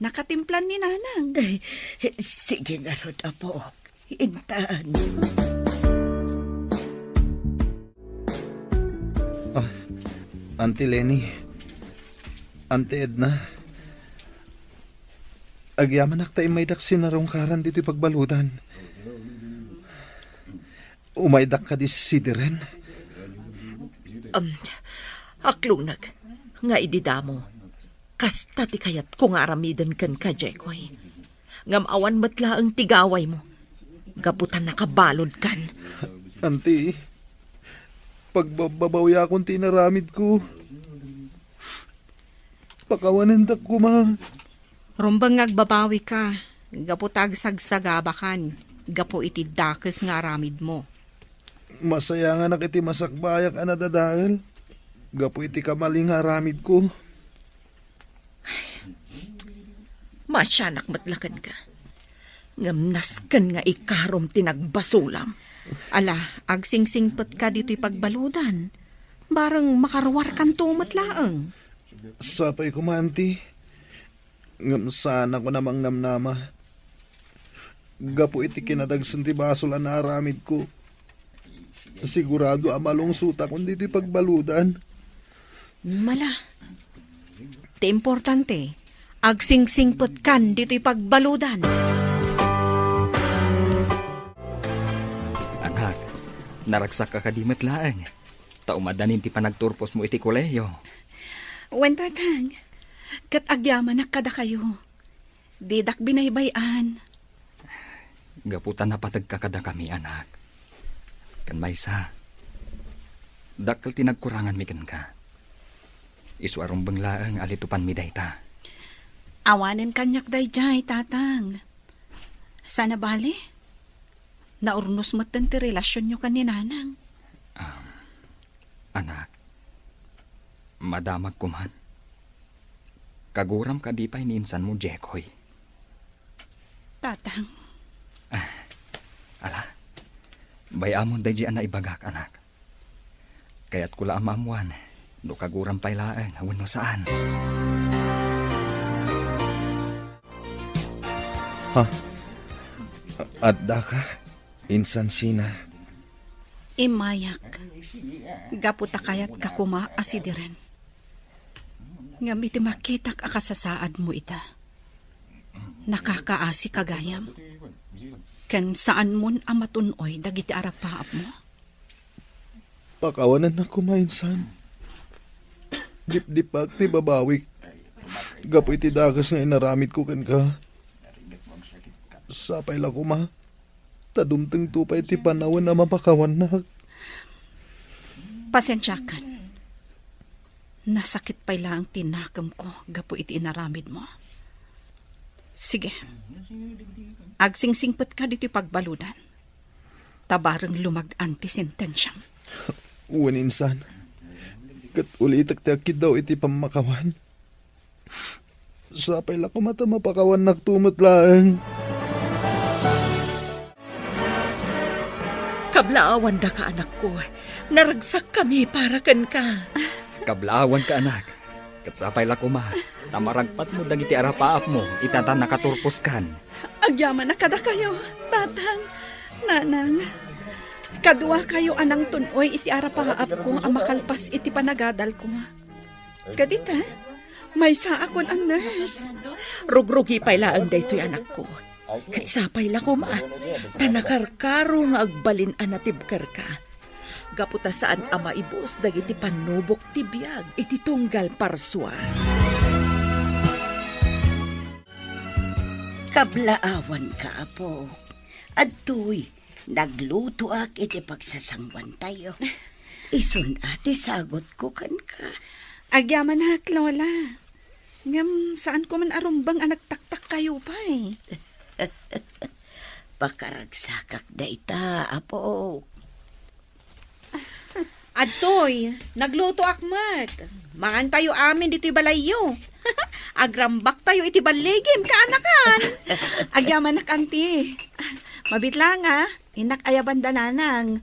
Nakatimplan ni Nanang. Ay, sige ngarud, Apo. Intan. Ah, Auntie Leni, Auntie Edna, agyamanak ta immaydak sinarungkaran ditoy pagbaludan. Umaydak kadi sidiren. Um, aklungnek nga idi damo, kasta ti kayatko nga aramiden kenka, Jekoy. Ngem awan met laeng ti gawaymo, gapu ta nakabaludkan. Auntie, pagbababawiakon ti inaramidko. Pakawanendak koma. Rumbeng nga agbabawika, gapu ta agsagsagabakan, gapu iti dakes nga aramidmo. Masayanganak iti masakbayak a nadadael, gapu iti kamalin nga aramidko. Maasianak met la kenka. Ngem nasken nga ikarom ti nagbasolam. Ala, agsingsingpetka ditoy pagbaludan. Bareng makaruarkanto met laeng. Sapay koma, Auntie. Ngem saanakon a mangnamnama. Gapu iti kinadagsen ti basol a naaramidko, sigurado a malungsotakon ditoy pagbaludan. Mala. Ti importante, agsingsingpetkan ditoy pagbaludan. Anak, naragsakka kadi met laeng, ta umadanin ti panagturposmo iti kolehiyo. Wen, Tatang, ket agyamanak kadakayo. Didak binaybay-an. Gapu ta napategka kadakami, anak. Ken maysa, dakkel ti nagkuranganmi kenka. Isu a rumbeng laeng a litupanmi dayta. Awanen kaniak daydiay, Tatang. Saan a bale? Naurnos metten ti relasionyo ken ni Nanang. Um, anak, madamagko man. Kaguram kadi pay ni insanmo, Jekoy? Tatang. Ah, ala, bay-amon daydi a naibagak, anak. Kayatko la a maammuan no kaguram pay laeng wenno saan. Ha? Addaka, Insan Sina? Immayak, gapu ta kayatka koma a sidiren. Ngem iti makitak a kasasaadmo ita, nakakaasika gayam, ken saanmon a matun-oy dagiti arapaapmo. Pakawanennak koma, insan. Dipdipak ti babawik gapu iti dakes nga inaramidko kenka. Sapay la koma ta dumtengto pay ti panawen a mapakawannak. Pasensiakan. Nasakit pay laeng ti nakemko gapu iti inaramidmo. Sige. Agsingsingpetka ditoy pagbaludan. Ta bareng lumag-an ti sentensiam. Wen, insan. Ket ulitek ti agkiddaw iti pammakawan. Sapay la koma ta mapakawannakto met laeng. Kablaawandaka, anakko. Naragsakkami para kenka. Kablaawanka, anak. Ket sapay la koma ta maragpatmo dagiti arapaapmo ita ta nakaturposkan. Agyamanak kadakayo, Tatang, Nanang. Kaduakayo a nangtun-oy iti arapaapko a makalpas iti panagadalko. Ket ita, maysaakon a nurse. Rugrugi pay laeng daytoy, anakko. Ket sapay la koma ta nakarkaro nga agbalin a natibkerka. Gapu ta saan a maibus dagiti pannubok ti biag iti tunggal parsua. Kablaawanka, Apo. Adtoy, naglutoak iti pagsasangwantayo. Isun a ti sagutko kenka. Agyamanak, Lola. Ngem saanko man a rumbeng a nagtaktakkayo pay. Pakaragsakak dayta, Apo. Adtoy, naglutoak met. Mangantayo amin ditoy balayyo. Agrambaktayo iti balligim, kaanakan. Agyamanak, anti. Mabit lang, a. Innak ayaban da Nanang.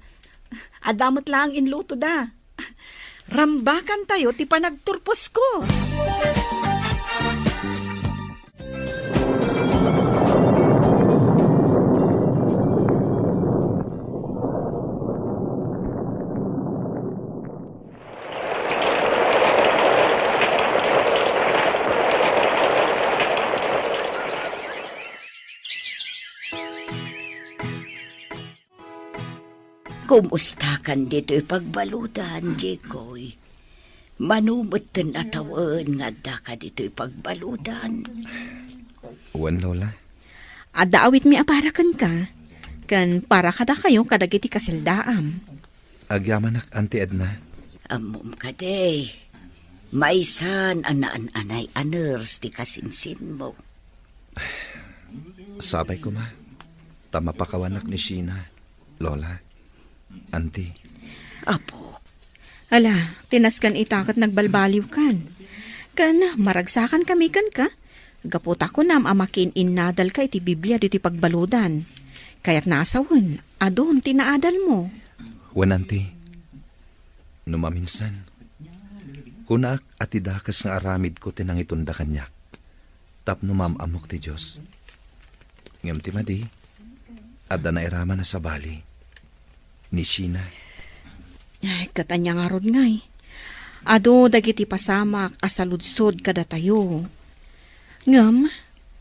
Adda met lang inlutoda. Rambakantayo ti panagturposko. Kumustakan ditoy pagbaludan, Jekoy? Mano metten a tawen nga addaka ditoy pagbaludan? Wen, Lola. Adda awitmi a para kenka, ken para kadakayo kadagiti kaseldaam. Agyamanak, Auntie Edna. Ammom kadi, maysan a naan-anay a nurse ti kasinsinmo. Sapay koma, ta mapakawanak ni Sheena, Lola, Auntie. Apo. Ala, ti nasken ita ket nagbalbaliwkan. Ken maragsakan kami kenka, gapu ta kunam a makiin-innadalka iti Biblia ditoy pagbaludan. Kayatna a sawen, adun ti naadalmo. Wen, Auntie. No maminsan, kunak a ti dakes nga aramidko ti nangitunda kaniak tapno maam-ammok ti Dios. Ngem ti madi, adda nairaman a sabali ni Sheena. Ay, ket ania ngarud ngay? Adu dagiti pasamak a saludsod kadatayo. Ngem,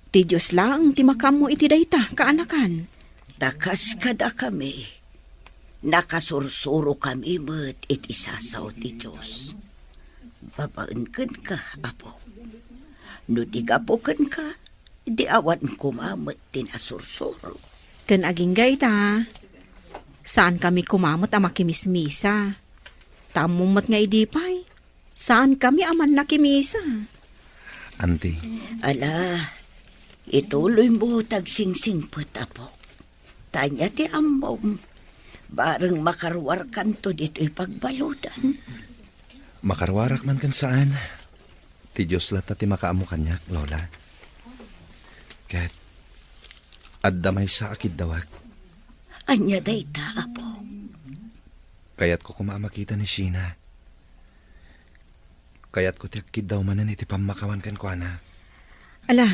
ti Dios laeng ti makaammo iti dayta, kaanakan. Ta kas kadakami, nakasursurokami met iti sasao ti Dios. Babaen kenka, Apo. No di gapu kenka, di awan koma met ti nasursuro. Ken agingga ita, saankami koma met a makimismisa. Ta ammom met nga idi pay, saankami a mannakimisa. Auntie. Ala, ituloymo ti agsingsingpet, Apo. Ta ania ti ammom, bareng makaruarkanto ditoy pagbaludan. Makaruarak man ken saan, ti Dios latta ti makaammo kaniak, Lola. Ket adda maysa a kiddawak. Ania dayta, Apo? Kayatko koma a makita ni Sheena. Kayatko ti agkiddaw manen iti pammakawan kenkuana. Ala,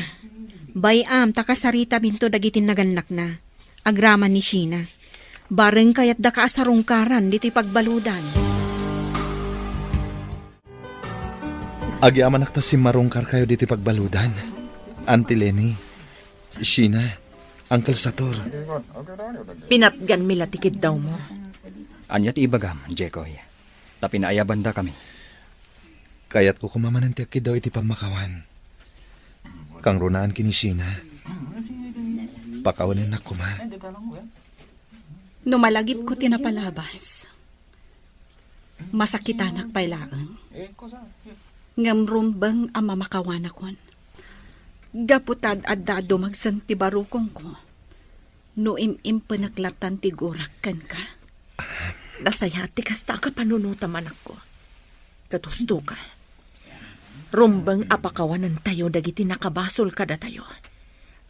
bay-am ta kasaritaminto dagiti nagannakna, agraman ni Sheena. Bareng kayatdaka a sarungkaran ditoy pagbaludan. Agyamanak ta simmarungkarkayo ditoy pagbaludan, Auntie Leni, Sheena, Uncle Sator. Pinatganmi la ti kiddawmo. Ania ti ibagam, Jekoy? Ta pinaayabandakami. Kayatko koma manen ti agkiddaw iti pammakawan. Kangrunaan ken ni Sheena. Pakawanennak koma. No malagipko ti napalabas, masakitanak pay laeng. Ngem rumbeng a mamakawanakon. Gapu ta ad-adda a dumagsen ti barukongko. No im-impenek latan ti gurak kenka, nasayaat ti kasta a kapanunotam, anakko. Ket husto ka. Rumbeng a pakawanentayo dagiti nakabasol kadatayo.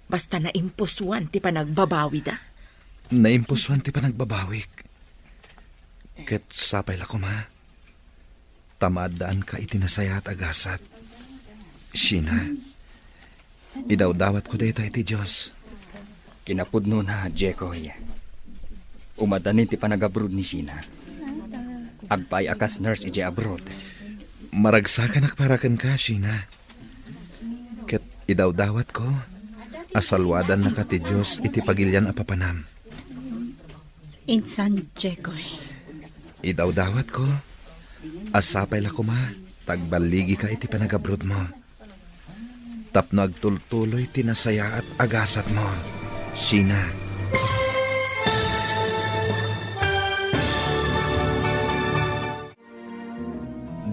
Basta naimpusuan ti panagbabawida. Naimpusuan ti panagbabawik. Ket sapay la koma. Ta maaddaanka iti nasayaat a gasat. Sheena, idawdawatko dayta iti Dios. Kinapudnona, Jekoy. Umadanin ti panagabroad ni Sheena. Agpaay a kas nurse idiay abroad. Maragsakanak para kenka, Sheena. Ket idawdawatko a salwadannaka ti Dios iti pagilian a papanam. Insan, Jekoy. Idawdawatko a sapay la koma ta agballigika iti panagabrodmo tapno agtultuloy ti nasayaat a gasatmo, Sheena.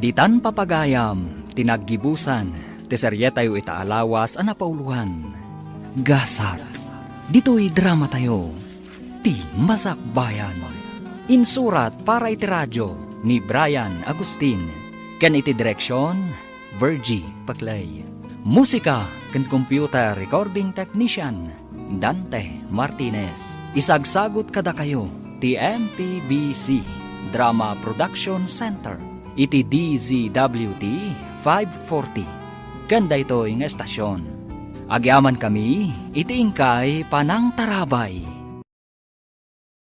Ditan papagayam ti naggibusan ti serietayo ita a lawas a napauloan, Gasat. Ditoy dramatayo, Ti Masakbayan. Insurat para iti radio ni Brian Agustin, ken iti direksion, Virgie Paclay. Musika ken computer recording technician, Dante Martinez. Isagsagut kadakayo ti M P B C Drama Production Center iti D Z W T five forty. Ken daytoy nga estasion, agyamankami iti inkay panangtarabay.